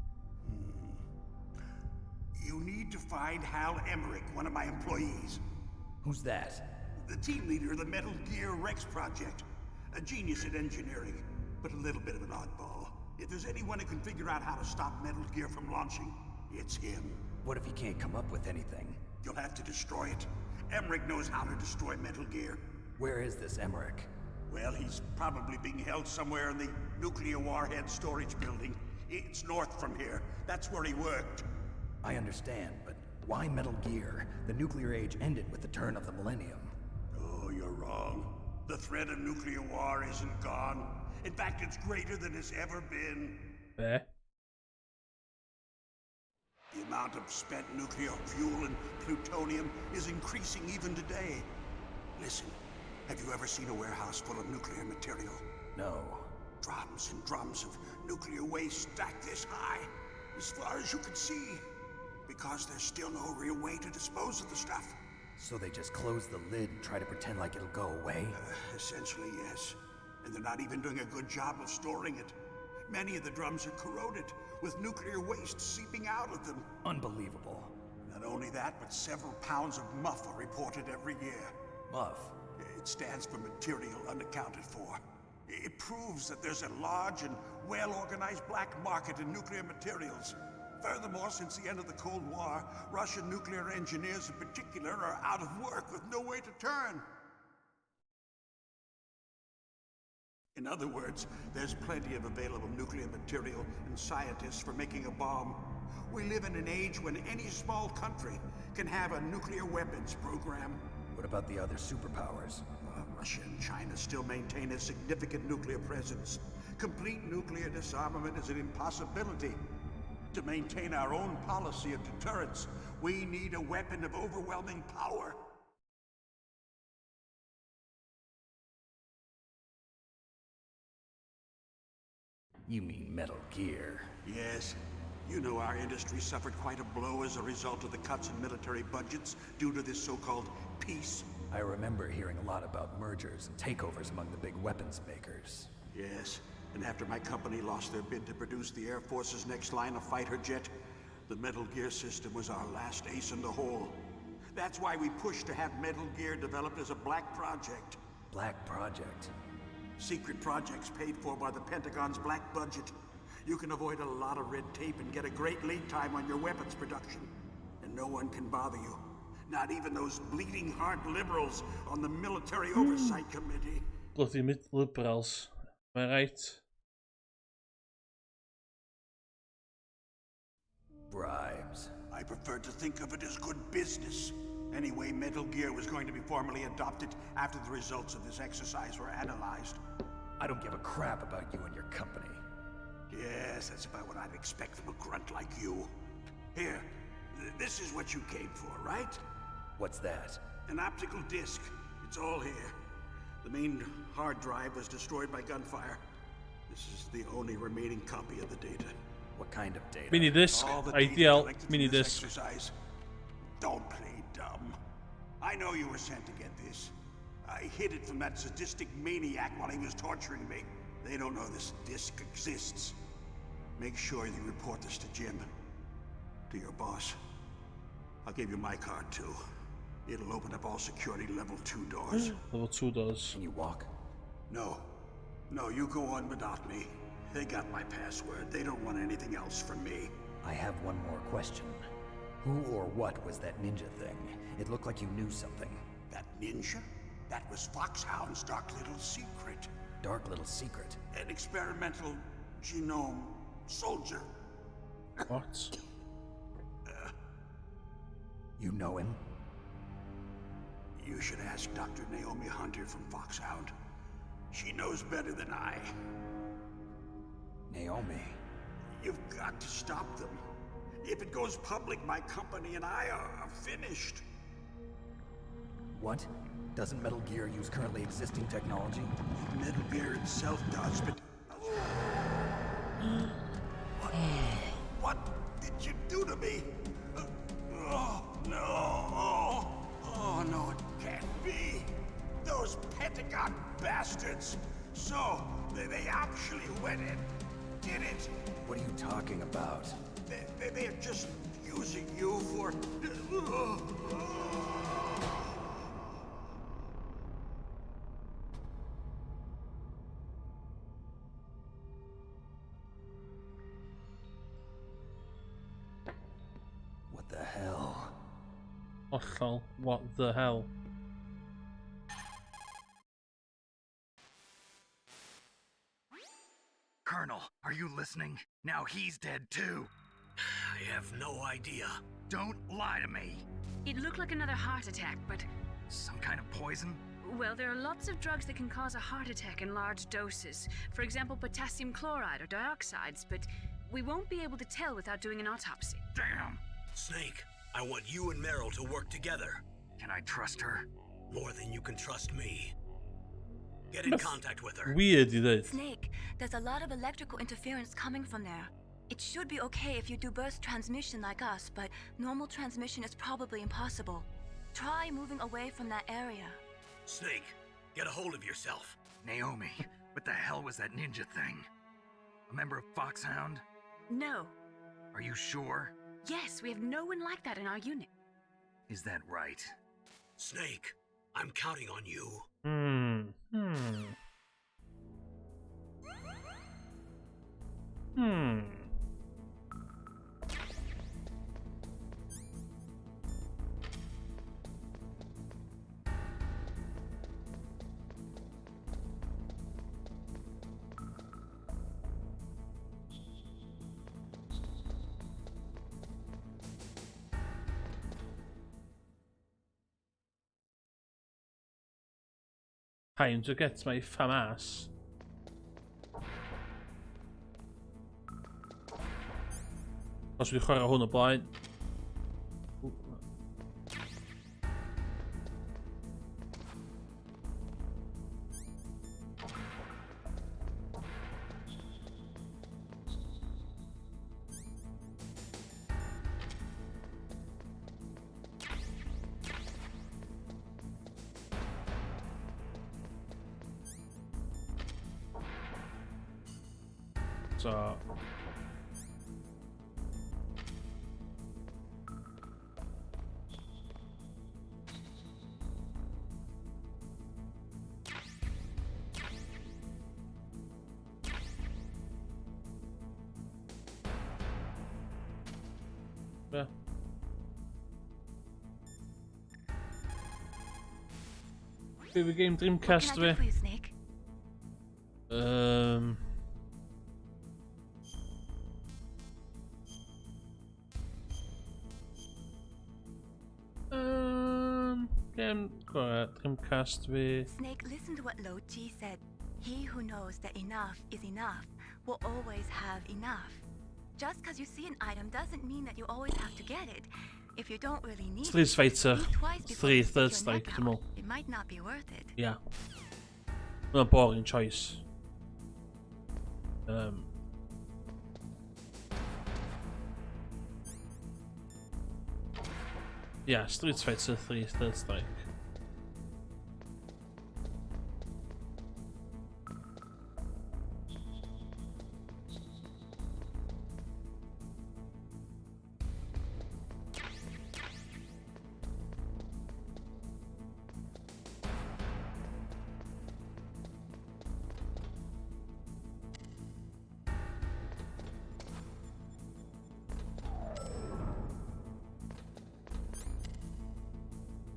You need to find Hal Emmerich, one of my employees. Who's that? The team leader of the Metal Gear Rex project. A genius at engineering, but a little bit of an oddball. If there's anyone who can figure out how to stop Metal Gear from launching, it's him. What if he can't come up with anything? You'll have to destroy it. Emmerich knows how to destroy Metal Gear. Where is this Emmerich? Well, he's probably being held somewhere in the nuclear warhead storage building. It's north from here. That's where he worked. I understand, but why Metal Gear? The nuclear age ended with the turn of the millennium. Oh, you're wrong. The threat of nuclear war isn't gone. In fact, it's greater than it's ever been. There. The amount of spent nuclear fuel and plutonium is increasing even today. Listen, Have you ever seen a warehouse full of nuclear material? No. Drums and drums of nuclear waste stacked this high, as far as you can see. Because there's still no real way to dispose of the stuff. So they just close the lid and try to pretend like it'll go away? Essentially, yes. And they're not even doing a good job of storing it. Many of the drums are corroded, with nuclear waste seeping out of them. Unbelievable. Not only that, but several pounds of muff are reported every year. Muff? It stands for material unaccounted for. It proves that there's a large and well-organized black market in nuclear materials. Furthermore, since the end of the Cold War, Russian nuclear engineers in particular are out of work with no way to turn. In other words, there's plenty of available nuclear material and scientists for making a bomb. We live in an age when any small country can have a nuclear weapons program. What about the other superpowers? Russia and China still maintain a significant nuclear presence. Complete nuclear disarmament is an impossibility. To maintain our own policy of deterrence, we need a weapon of overwhelming power. You mean Metal Gear? Yes. You know our industry suffered quite a blow as a result of the cuts in military budgets due to this so-called peace. I remember hearing a lot about mergers and takeovers among the big weapons makers. Yes, and after my company lost their bid to produce the Air Force's next line of fighter jet, the Metal Gear system was our last ace in the hole. That's why we pushed to have Metal Gear developed as a black project. Black project? Secret projects paid for by the Pentagon's black budget. You can avoid a lot of red tape and get a great lead time on your weapons production. And no one can bother you. Not even those bleeding heart liberals on the Military Oversight Committee. Bloody liberals. Am I right? Bribes. I prefer to think of it as good business. Anyway, Metal Gear was going to be formally adopted after the results of this exercise were analyzed. I don't give a crap about you and your company. Yes, that's about what I'd expect from a grunt like you. Here, this is what you came for, right? What's that? An optical disc. It's all here. The main hard drive was destroyed by gunfire. This is the only remaining copy of the data. What kind of data? Mini disc. All the data Ideal. collected from Mini this disc. exercise. Don't play dumb. I know you were sent to get this. I hid it from that sadistic maniac while he was torturing me. They don't know this disc exists. Make sure you report this to Jim. To your boss. I'll give you my card, too. It'll open up all security level 2 doors. Level 2 doors. Can you walk? No. No, you go on without me. They got my password. They don't want anything else from me. I have one more question. Who or what was that ninja thing? It looked like you knew something. That ninja? That was Foxhound's dark little secret. Dark little secret? An experimental genome soldier. What? You know him? You should ask Dr. Naomi Hunter from Foxhound. She knows better than I. Naomi? You've got to stop them. If it goes public, my company and I are finished. What? Doesn't Metal Gear use currently existing technology? Metal Gear itself does, but... What did you do to me? Oh, no. Oh, no, it can't be. Those Pentagon bastards. So, they actually went and did it. What are you talking about? They're just using you for... What the hell? Hollol, what the hell? Colonel, are you listening? Now he's dead too. I have no idea. Don't lie to me. It looked like another heart attack, but... Some kind of poison? Well, there are lots of drugs that can cause a heart attack in large doses. For example, potassium chloride or dioxides, but we won't be able to tell without doing an autopsy. Damn! Snake, I want you and Meryl to work together. Can I trust her? More than you can trust me. Get in contact with her. Weird i ddweud. Snake, there's a lot of electrical interference coming from there. It should be okay if you do burst transmission like us, but normal transmission is probably impossible. Try moving away from that area. Snake, get a hold of yourself. Naomi, what the hell was that ninja thing? A member of Foxhound? No. Are you sure? Yes, we have no one like that in our unit. Is that right? Snake, I'm counting on you. Time to get my FAMAS. Os wedi chwarae hwn o blaen. So... Yeah. Favorite game Dreamcast What can I do fi? for you, Snake? Game gorau Dreamcast fi. Snake, listen to what Lo Ji said. He who knows that enough is enough will always have enough. Just because you see an item doesn't mean that you always have to get it. If you don't really need Street it, Fighter think twice before 3 you stick Third your Strike, neck dwi'n out. meddwl. It might not be worth it. Yeah. Mae'n boring choice. Yeah, Street Fighter 3 Third Strike.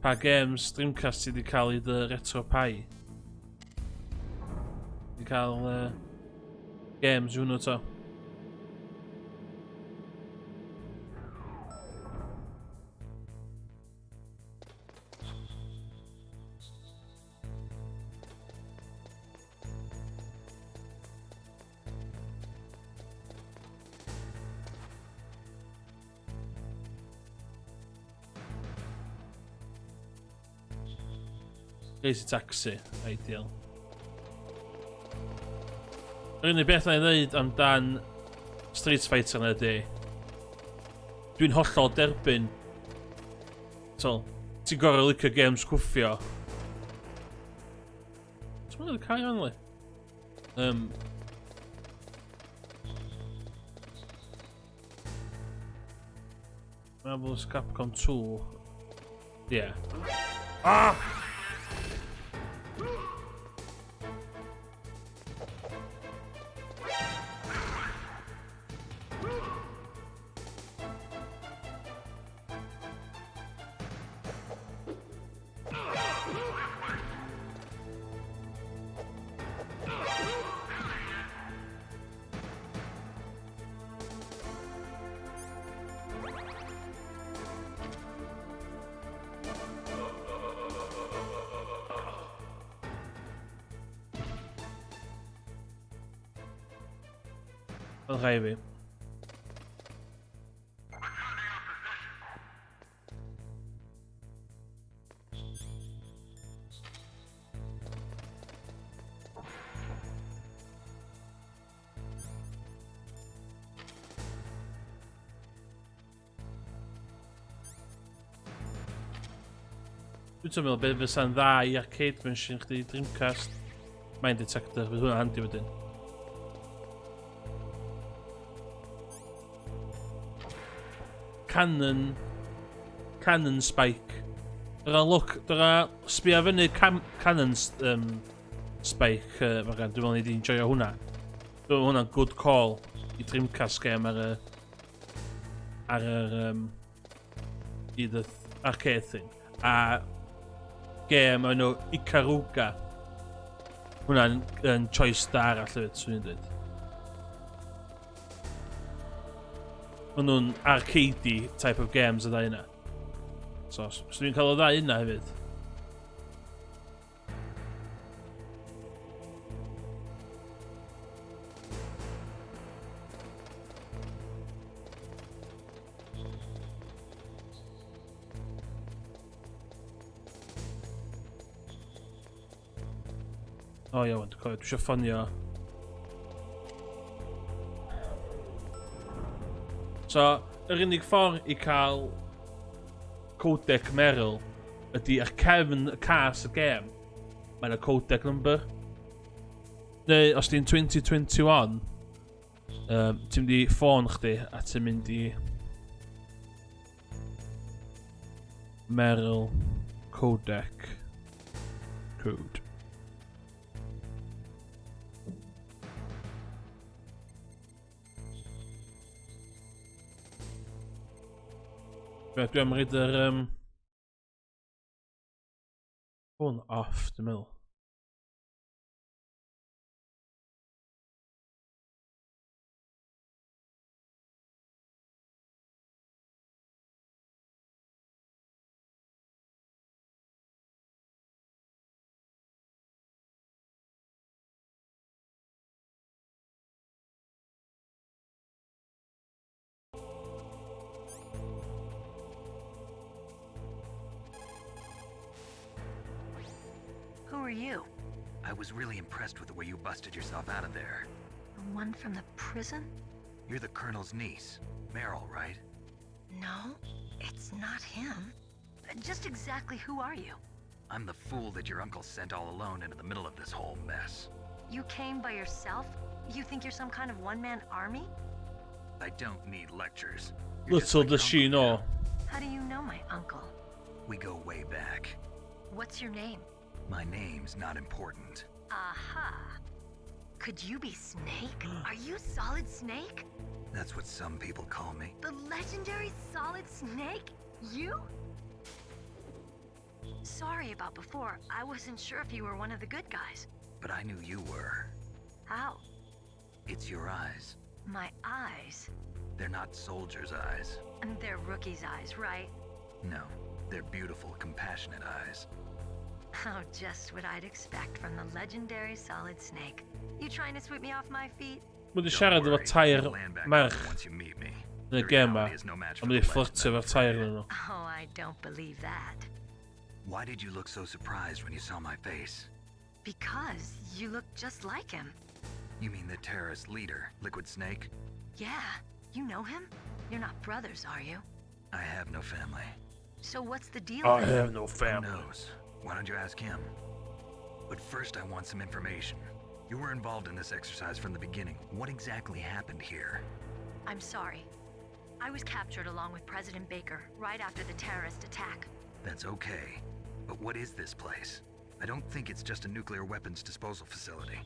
Pa games Dreamcast ti wedi cael i dy Retro Pie? Wedi cael games i hwnnw to? Crazy Taxi, ideal. Yr unig beth na i ddeud amdan Street Fighter na ydy, dwi'n hollol derbyn. So, ti'n gorau licio games cwffio. Ti'n mynd i'r cae on, li? Marvel vs Capcom 2. Yeah. Mae'n rhaid fi. Dwi'n teimlo beth fysa'n dda i arcade machine chdi, Dreamcast, Mine Detector, fydd hwnna'n handi wedyn. Cannon, Cannon Spike. Dyna look, dyna sbio fyny cam, Cannon um, Spike, uh, Morgan, dwi'n meddwl ni di enjoyo hwnna. Dwi'n meddwl hwnna'n good call i Dreamcast game ar y ar yr um, i the arcade thing. A gêm o'r enw Ikaruga. Hwnna'n yn choice da arall hefyd, swn i'n dweud. Maen nhw'n arcadey type of games y ddau yna. So, os dwi'n cael y ddau yna hefyd. O iawn, dwi'n cofio, dwi eisiau ffonio. So, yr unig ffordd i cael codec Meryl ydy ar cefn y cas y gêm, mae yna codec number. Neu, os ti'n 2021, um, ti'n mynd i ffôn chdi a ti'n mynd i Meryl codec code. Be, dwi am reid yr... Um, hwn off, dwi'n meddwl. Who are you? I was really impressed with the way you busted yourself out of there. The one from the prison? You're the Colonel's niece, Meryl, right? No, it's not him. Just exactly who are you? I'm the fool that your uncle sent all alone into the middle of this whole mess. You came by yourself? You think you're some kind of one-man army? I don't need lectures. You're Little like does she know. How do you know my uncle? We go way back. What's your name? My name's not important. Aha. Could you be Snake? Are you Solid Snake? That's what some people call me. The legendary Solid Snake? You? Sorry about before. I wasn't sure if you were one of the good guys. But I knew you were. How? It's your eyes. My eyes? They're not soldiers' eyes. And they're rookie's eyes, right? No, they're beautiful, compassionate eyes. Oh, just what I'd expect from the legendary Solid Snake. You trying to sweep me off my feet? Mae wedi siarad efo tair merch yn y gêm ma, a mae wedi fflyrtio efo'r tair yn nhw. Oh, I don't believe that. Why did you look so surprised when you saw my face? Because you look just like him. You mean the terrorist leader, Liquid Snake? Yeah. You know him? You're not brothers, are you? I have no family. So what's the deal? I have no family. Who knows? Why don't you ask him? But first I want some information. You were involved in this exercise from the beginning. What exactly happened here? I'm sorry. I was captured along with President Baker right after the terrorist attack. That's okay. But what is this place? I don't think it's just a nuclear weapons disposal facility.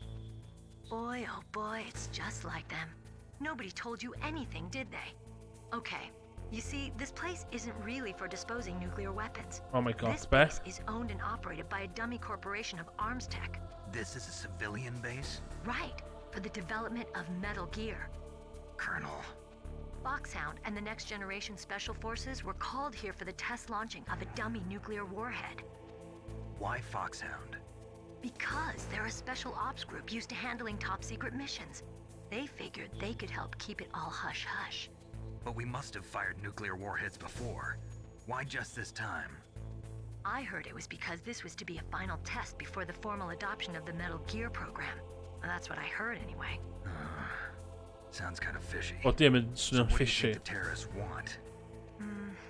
Boy, oh boy, it's just like them. Nobody told you anything, did they? Okay. You see, this place isn't really for disposing nuclear weapons. Oh my god, This base is owned and operated by a dummy corporation of ArmsTech. This is a civilian base? Right, for the development of Metal Gear. Colonel. Foxhound and the Next Generation Special Forces were called here for the test launching of a dummy nuclear warhead. Why Foxhound? Because they're a special ops group used to handling top secret missions. They figured they could help keep it all hush hush. But we must have fired nuclear warheads before. Why just this time? I heard it was because this was to be a final test before the formal adoption of the Metal Gear program. That's what I heard anyway. Sounds kind of fishy. O dim yn So swnio'n what do you fishy. think the terrorists want?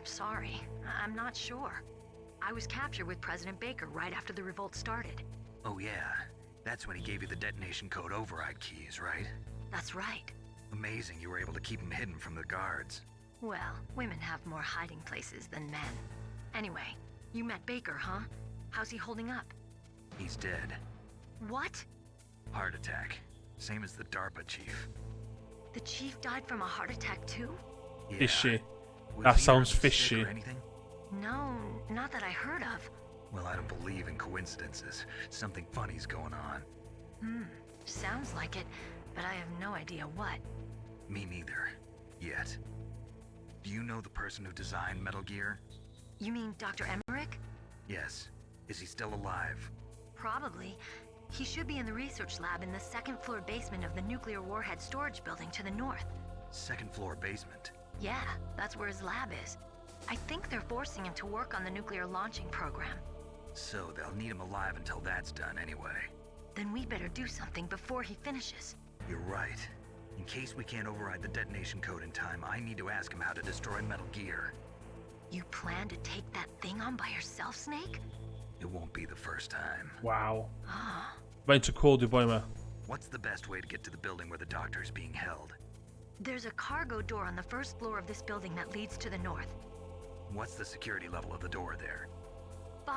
Sorry, I'm not sure. I was captured with President Baker right after the revolt started. Oh, yeah. That's when he gave you the detonation code override keys, right? That's right. Amazing you were able to keep them hidden from the guards. Well, women have more hiding places than men. Anyway, you met Baker, huh? How's he holding up? He's dead. What? Heart attack. Same as the DARPA chief. The chief died from a heart attack too? Yeah. Fishy. Was That either sounds of them sick fishy. or anything? No, not that I heard of. Well, I don't believe in coincidences. Something funny's going on. Sounds like it, but I have no idea what. Me neither. Yet. Do you know the person who designed Metal Gear? You mean Dr. Emmerich? Yes. Is he still alive? Probably. He should be in the research lab in the second floor basement of the nuclear warhead storage building to the north. Second floor basement. Yeah, that's where his lab is. I think they're forcing him to work on the nuclear launching program. So they'll need him alive until that's done anyway. Then we better do something before he finishes. You're right. In case we can't override the detonation code in time, I need to ask him how to destroy Metal Gear. You plan to take that thing on by yourself, Snake? It won't be the first time. Wow. Ah, Faint o cool 'di boi 'ma. What's the best way to get to the building where the doctor's being held? There's a cargo door on the first floor of this building that leads to the north. What's the security level of the door there? 5.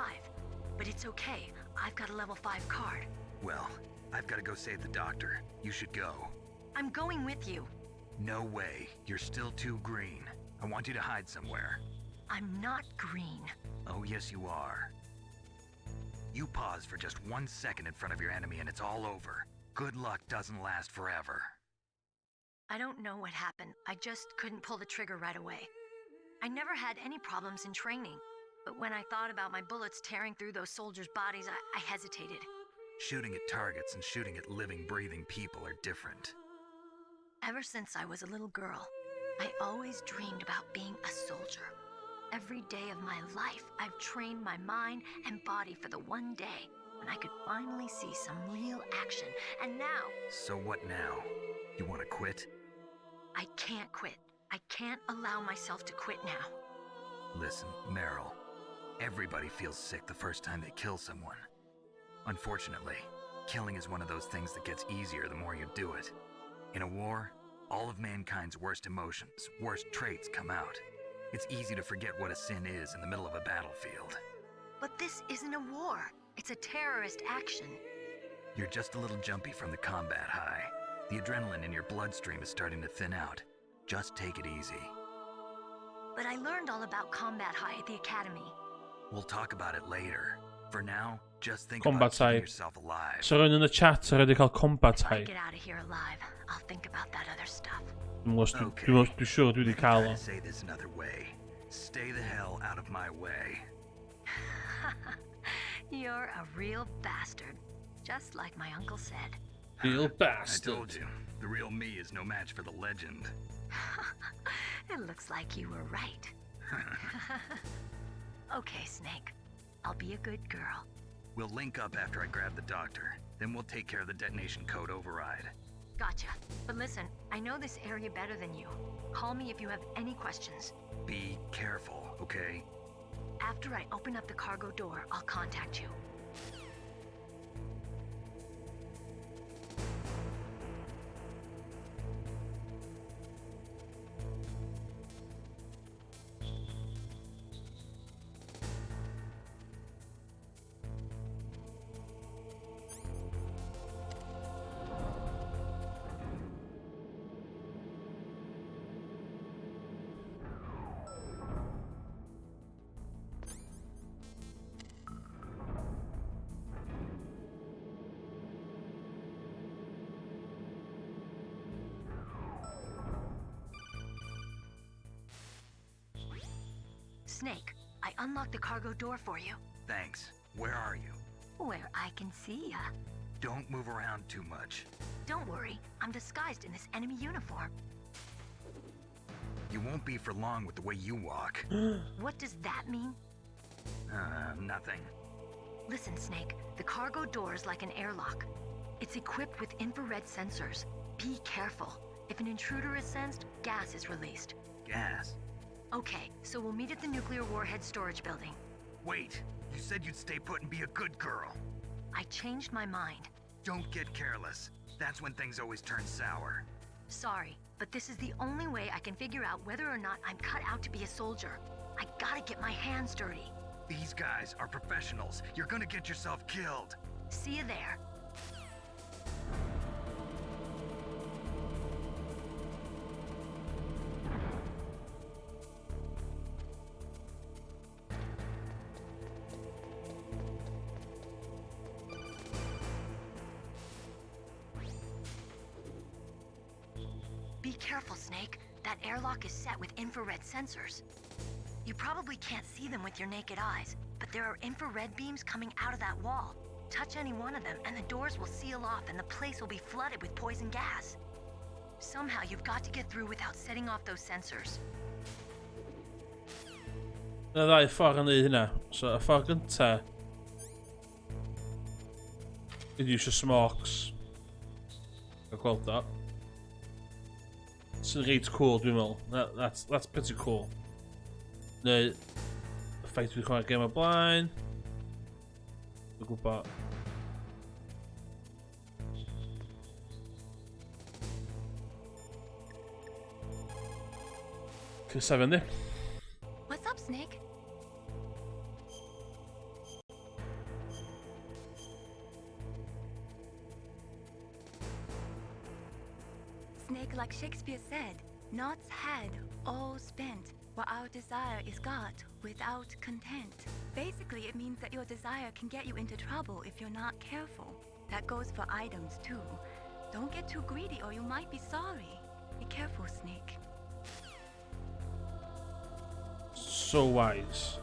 But it's okay. I've got a level 5 card. Well, I've got to go save the doctor. You should go. I'm going with you. No way. You're still too green. I want you to hide somewhere. I'm not green. Oh, yes, you are. You pause for just 1 second in front of your enemy and it's all over. Good luck doesn't last forever. I don't know what happened. I just couldn't pull the trigger right away. I never had any problems in training, but when I thought about my bullets tearing through those soldiers' bodies, I hesitated. Shooting at targets and shooting at living, breathing people are different. Ever since I was a little girl, I always dreamed about being a soldier. Every day of my life, I've trained my mind and body for the one day when I could finally see some real action. And now, So what now? You want to quit? I can't quit. I can't allow myself to quit now. Listen, Meryl. Everybody feels sick the first time they kill someone. Unfortunately, killing is one of those things that gets easier the more you do it. In a war, all of mankind's worst emotions, worst traits come out. It's easy to forget what a sin is in the middle of a battlefield. But this isn't a war. It's a terrorist action. You're just a little jumpy from the combat high. The adrenaline in your bloodstream is starting to thin out. Just take it easy. But I learned all about combat high at the academy. We'll talk about it later. For now, just think Combat about keeping high. yourself alive. So rhywun yn y chat sy'n wedi cael combat If I high. get out of here alive, I'll think about that other stuff. Dwi'n gwybod os dwi- Okay. dwi'n dwi'n siŵr dwi wedi Let me cael try o. to say this another way. Stay the hell out of my way. You're a real bastard. Just like my uncle said. Real I bastard. told you, the real me is no match for the legend. It looks like you were right. Okay, Snake. I'll be a good girl. We'll link up after I grab the doctor. Then we'll take care of the detonation code override. Gotcha. But listen, I know this area better than you. Call me if you have any questions. Be careful, okay? After I open up the cargo door, I'll contact you. Snake, I unlocked the cargo door for you. Thanks. Where are you? Where I can see ya. Don't move around too much. Don't worry, I'm disguised in this enemy uniform. You won't be for long with the way you walk. What does that mean? Nothing. Listen, Snake, the cargo door is like an airlock. It's equipped with infrared sensors. Be careful. If an intruder is sensed, gas is released. Gas? Okay, so we'll meet at the nuclear warhead storage building. Wait, you said you'd stay put and be a good girl. I changed my mind. Don't get careless. That's when things always turn sour. Sorry, but this is the only way I can figure out whether or not I'm cut out to be a soldier. I gotta get my hands dirty. These guys are professionals. You're gonna get yourself killed. See you there. Be careful, Snake. That airlock is set with infrared sensors. You probably can't see them with your naked eyes, but there are infrared beams coming out of that wall. Touch any one of them and the doors will seal off and the place will be flooded with poison gas. Somehow you've got to get through without setting off those sensors. Yna ddau ffordd yn neud hynna. So, y ffordd gynta ydy eisiau smokes. A gweld o. Sy'n reit cool, dwi'n meddwl. That's pretty cool. Neu, y ffaith dwi'n chwarae gêm o blaen. Dwi'n gwybod. Cysaf yndi? What's up, Snake? Snake, like Shakespeare said, naught's had, all spent, where our desire is got, without content. Basically, it means that your desire can get you into trouble if you're not careful. That goes for items, too. Don't get too greedy or you might be sorry. Be careful, Snake. So wise.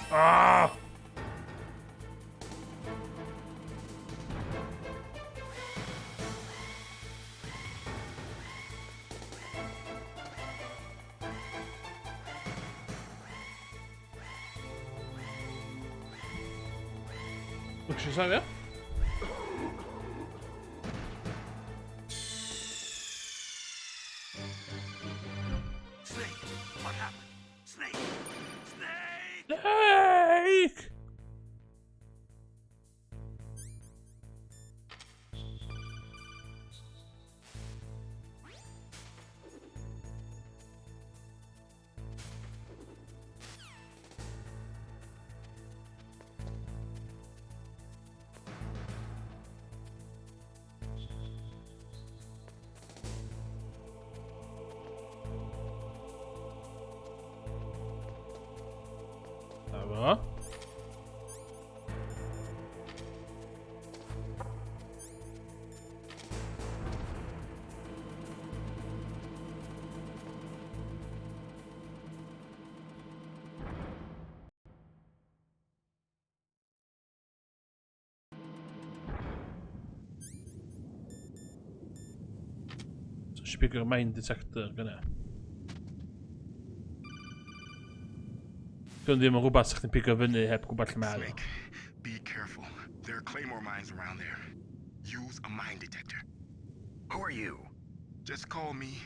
Ah! Look, she's out there. Snake! What happened? Snake! Snake! Snake! Aber. So, eisiau pigo'r mine detector gyna. Dwi'n ddim yn rhywbeth sa'ch chi'n pigo fyny heb gwybod lle mae o. Snake, be careful. There are claymore mines around there. Use a mine detector. Who are you? Just call me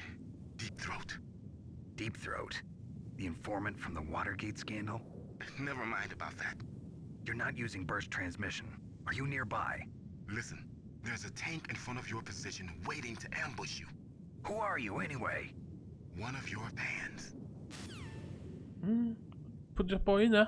Deep Throat. Deep Throat? The informant from the Watergate scandal? Never mind about that. You're not using burst transmission. Are you nearby? Listen, there's a tank in front of your position waiting to ambush you. Who are you, anyway? One of your fans. Pwy di'r boi yna?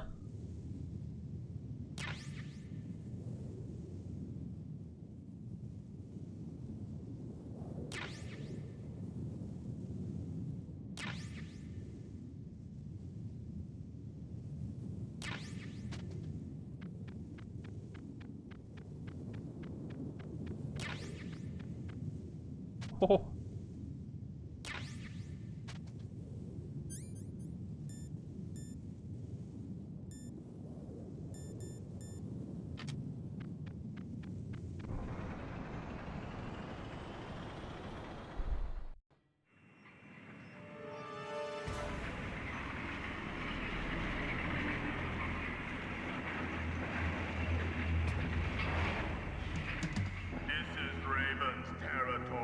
Oh.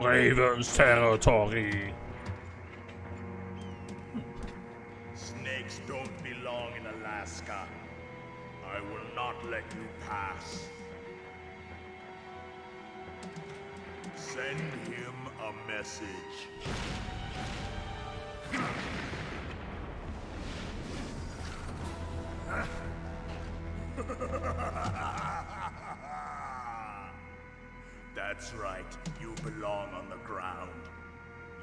Raven's territory. Snakes don't belong in Alaska. I will not let you pass. Send him a message. That's right. You belong on the ground.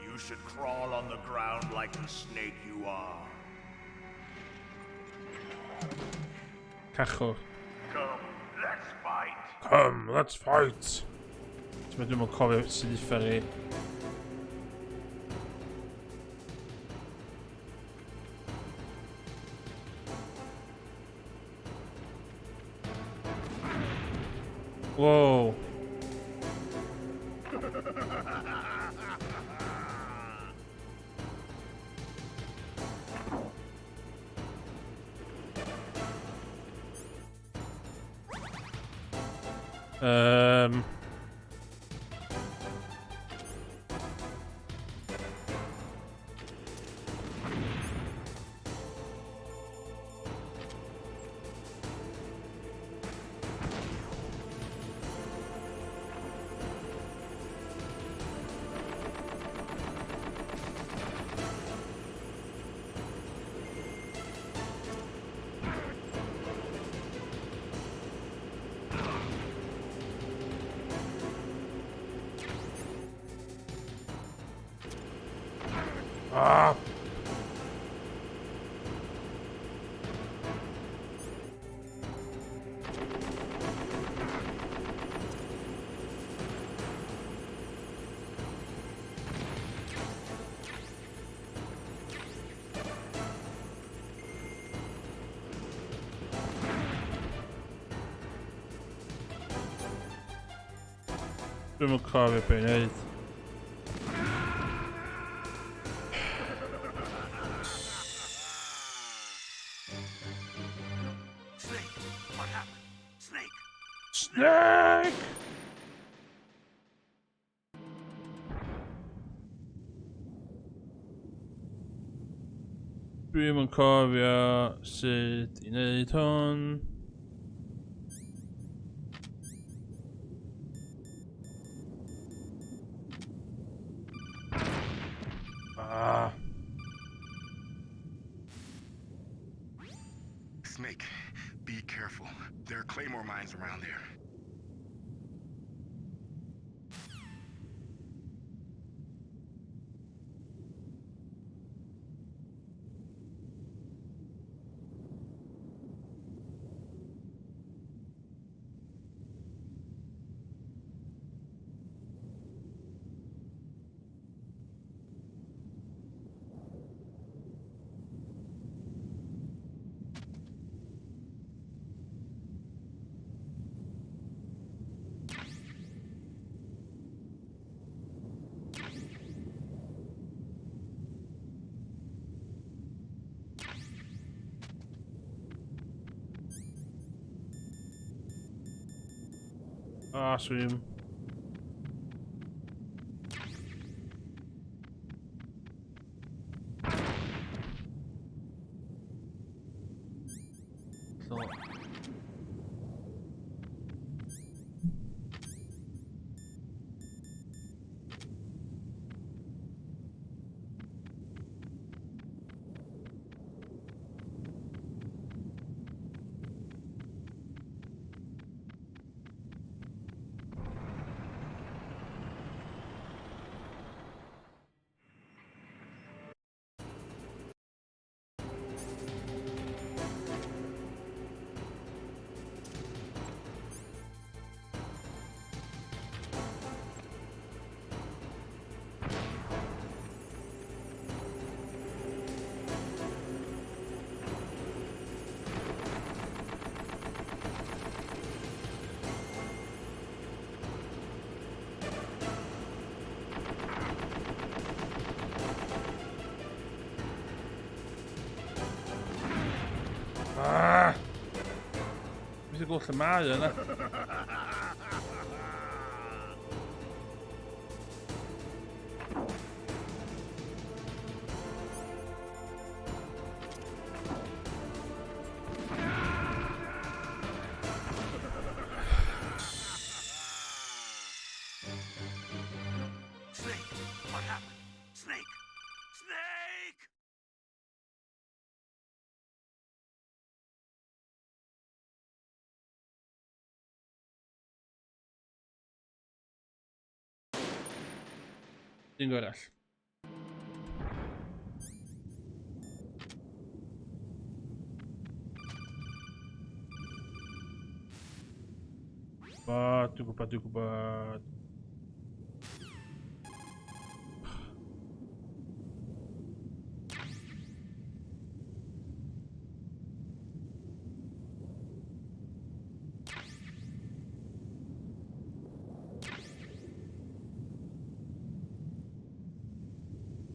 You should crawl on the ground like the snake you are. Cachwr. Come, let's fight. Come, let's fight. Ti'n meddwl dwi'n cofio sydd uffar i. Whoa. Ah. Dwi'm yn cofio be i wneud. Snake, what happened? Snake! Snake! Dwi'm yn cofio sut i wneud hwn. Ah. Snake, be careful. There are claymore mines around there. Ah, swim. So. Ah! Dwi'n gweld lle mae yna. Snake! Snake! Un arall. Dwi'n gwybod, dwi'n gwybod.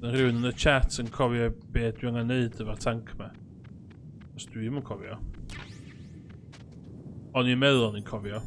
Mae rhywun yn y chat yn cofio be dwi angen neud efo'r tank ma. Os dwi ddim yn cofio. O'n i'n meddwl o'n i'n cofio.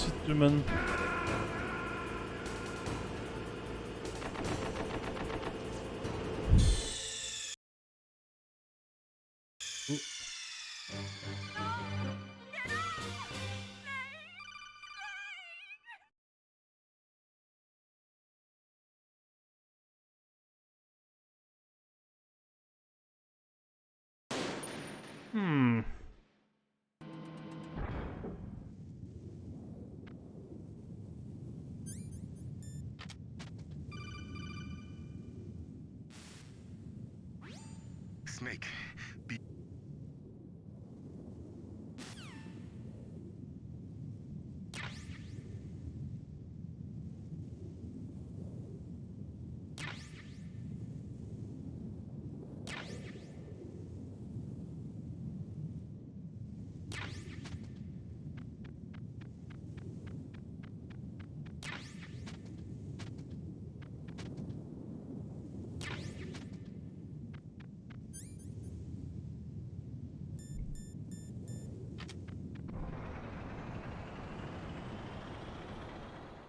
Sut dwi'n mynd... Snake, be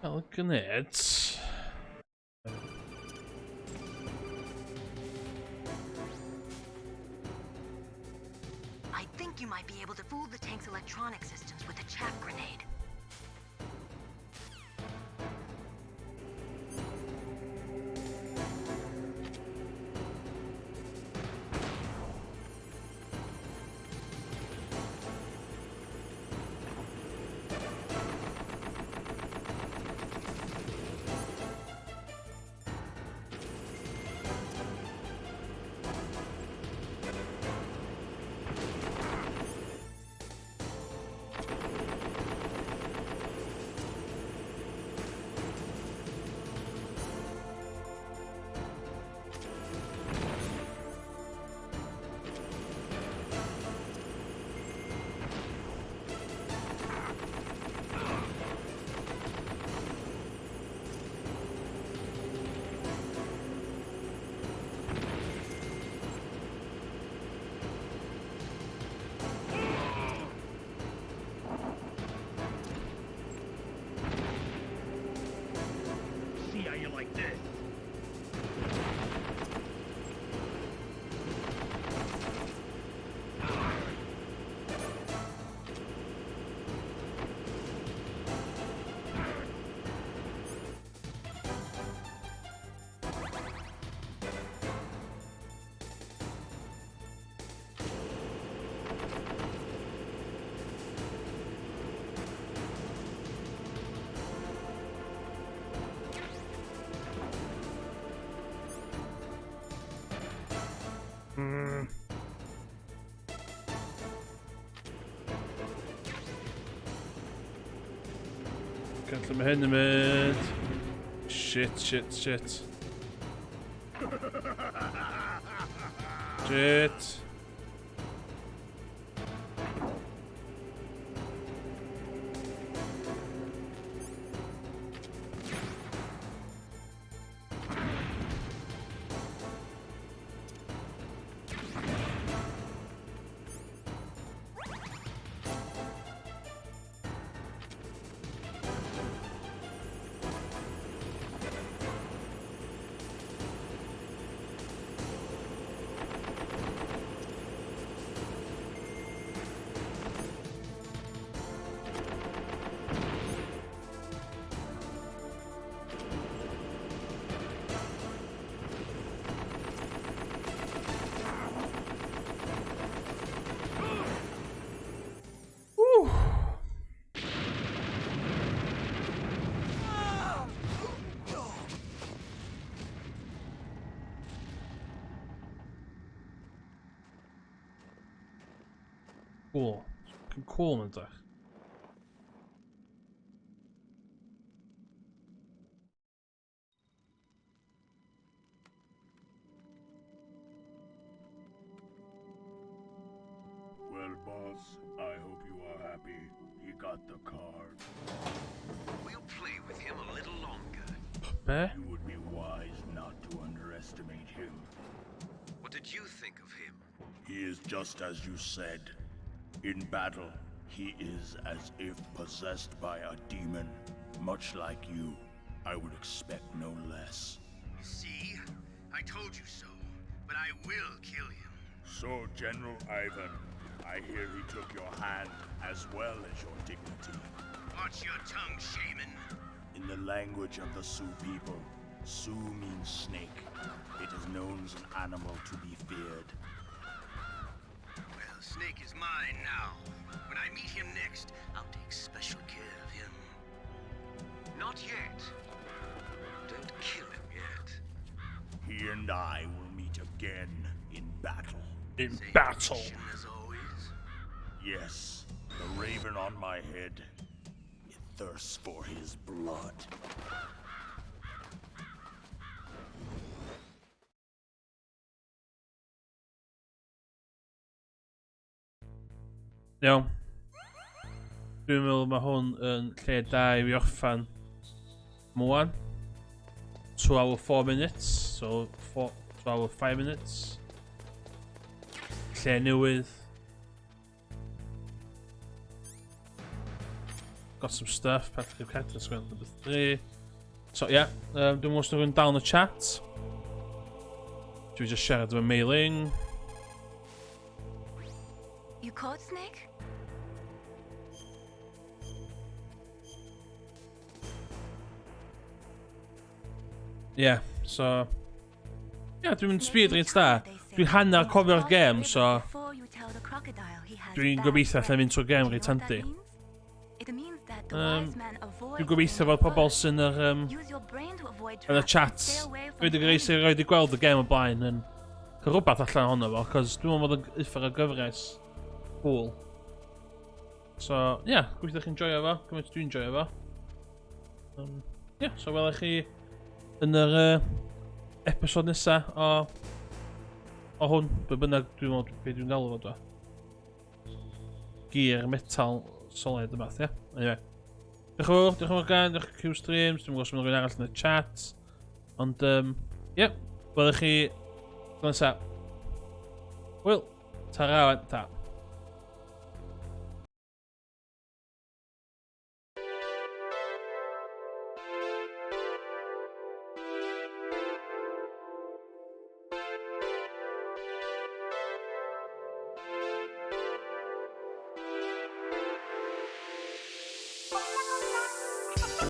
Fel grenades. I think you might be able to fool the tank's electronic systems with a chaff grenade. See how you like this. Lle mae hyn yn mynd? Shit, shit, shit. Shit. Woo. Cool. Cool yn edrych. Well, boss, I hope you are happy. He got the card. We'll play with him a little longer. Be? You would be wise not to underestimate him. What did you think of him? He is just as you said. In battle, he is as if possessed by a demon. Much like you, I would expect no less. See? I told you so. But I will kill him. So, General Ivan, I hear he took your hand as well as your dignity. Watch your tongue, shaman. In the language of the Sioux people, Sioux means snake. It is known as an animal to be feared. Well, Snake is mine now. When I meet him next, I'll take special care of him. Not yet. Don't kill him yet. He and I will meet again in battle. In Same battle. mission as always. Yes, the raven on my head. It thirsts for his blood. Iawn. Dwi'n meddwl mae hwn yn lle da i fi orffan mwan. 2 hour 4 minutes, so 4, 2 hour 5 minutes. Lle newydd. Got some stuff, Patrick Character Square number 3. So yeah, dwi'n meddwl os rhywun dal yn y chat. Dwi just siarad efo Mei Ling. You caught Snake? Yeah, so... Yeah, dwi'n mynd speed reit da. Dwi'n hanner cofio'r gêm, so... Dwi'n gobeithio allai mynd trwy'r gêm reit handi. Dwi'n gobeithio fod pobl sy'n yr, yn y chat, wedi gwneud sy'n rhaid i gweld y gêm o blaen yn cael rhywbeth allan ohono fo, cos dwi'n meddwl bod yn uffar o gyfres. Cool. So, ie, yeah, gobeithio chi'n joio fo, gymaint dwi'n joio fo. Yeah, so welai chi yn yr episod nesa o hwn, be bynnag dwi'n meddwl be dwi'n galw fo dwa. Gear metal solid yma, ie? Anyway. Diolch yn fawr, diolch yn fawr gan, diolch Q Streams, dwi'n gwybod os mae'n rhywun arall yn y chat. Ond, ie, yeah, welai chi tro nesa. Hwyl, ta-ra, ta.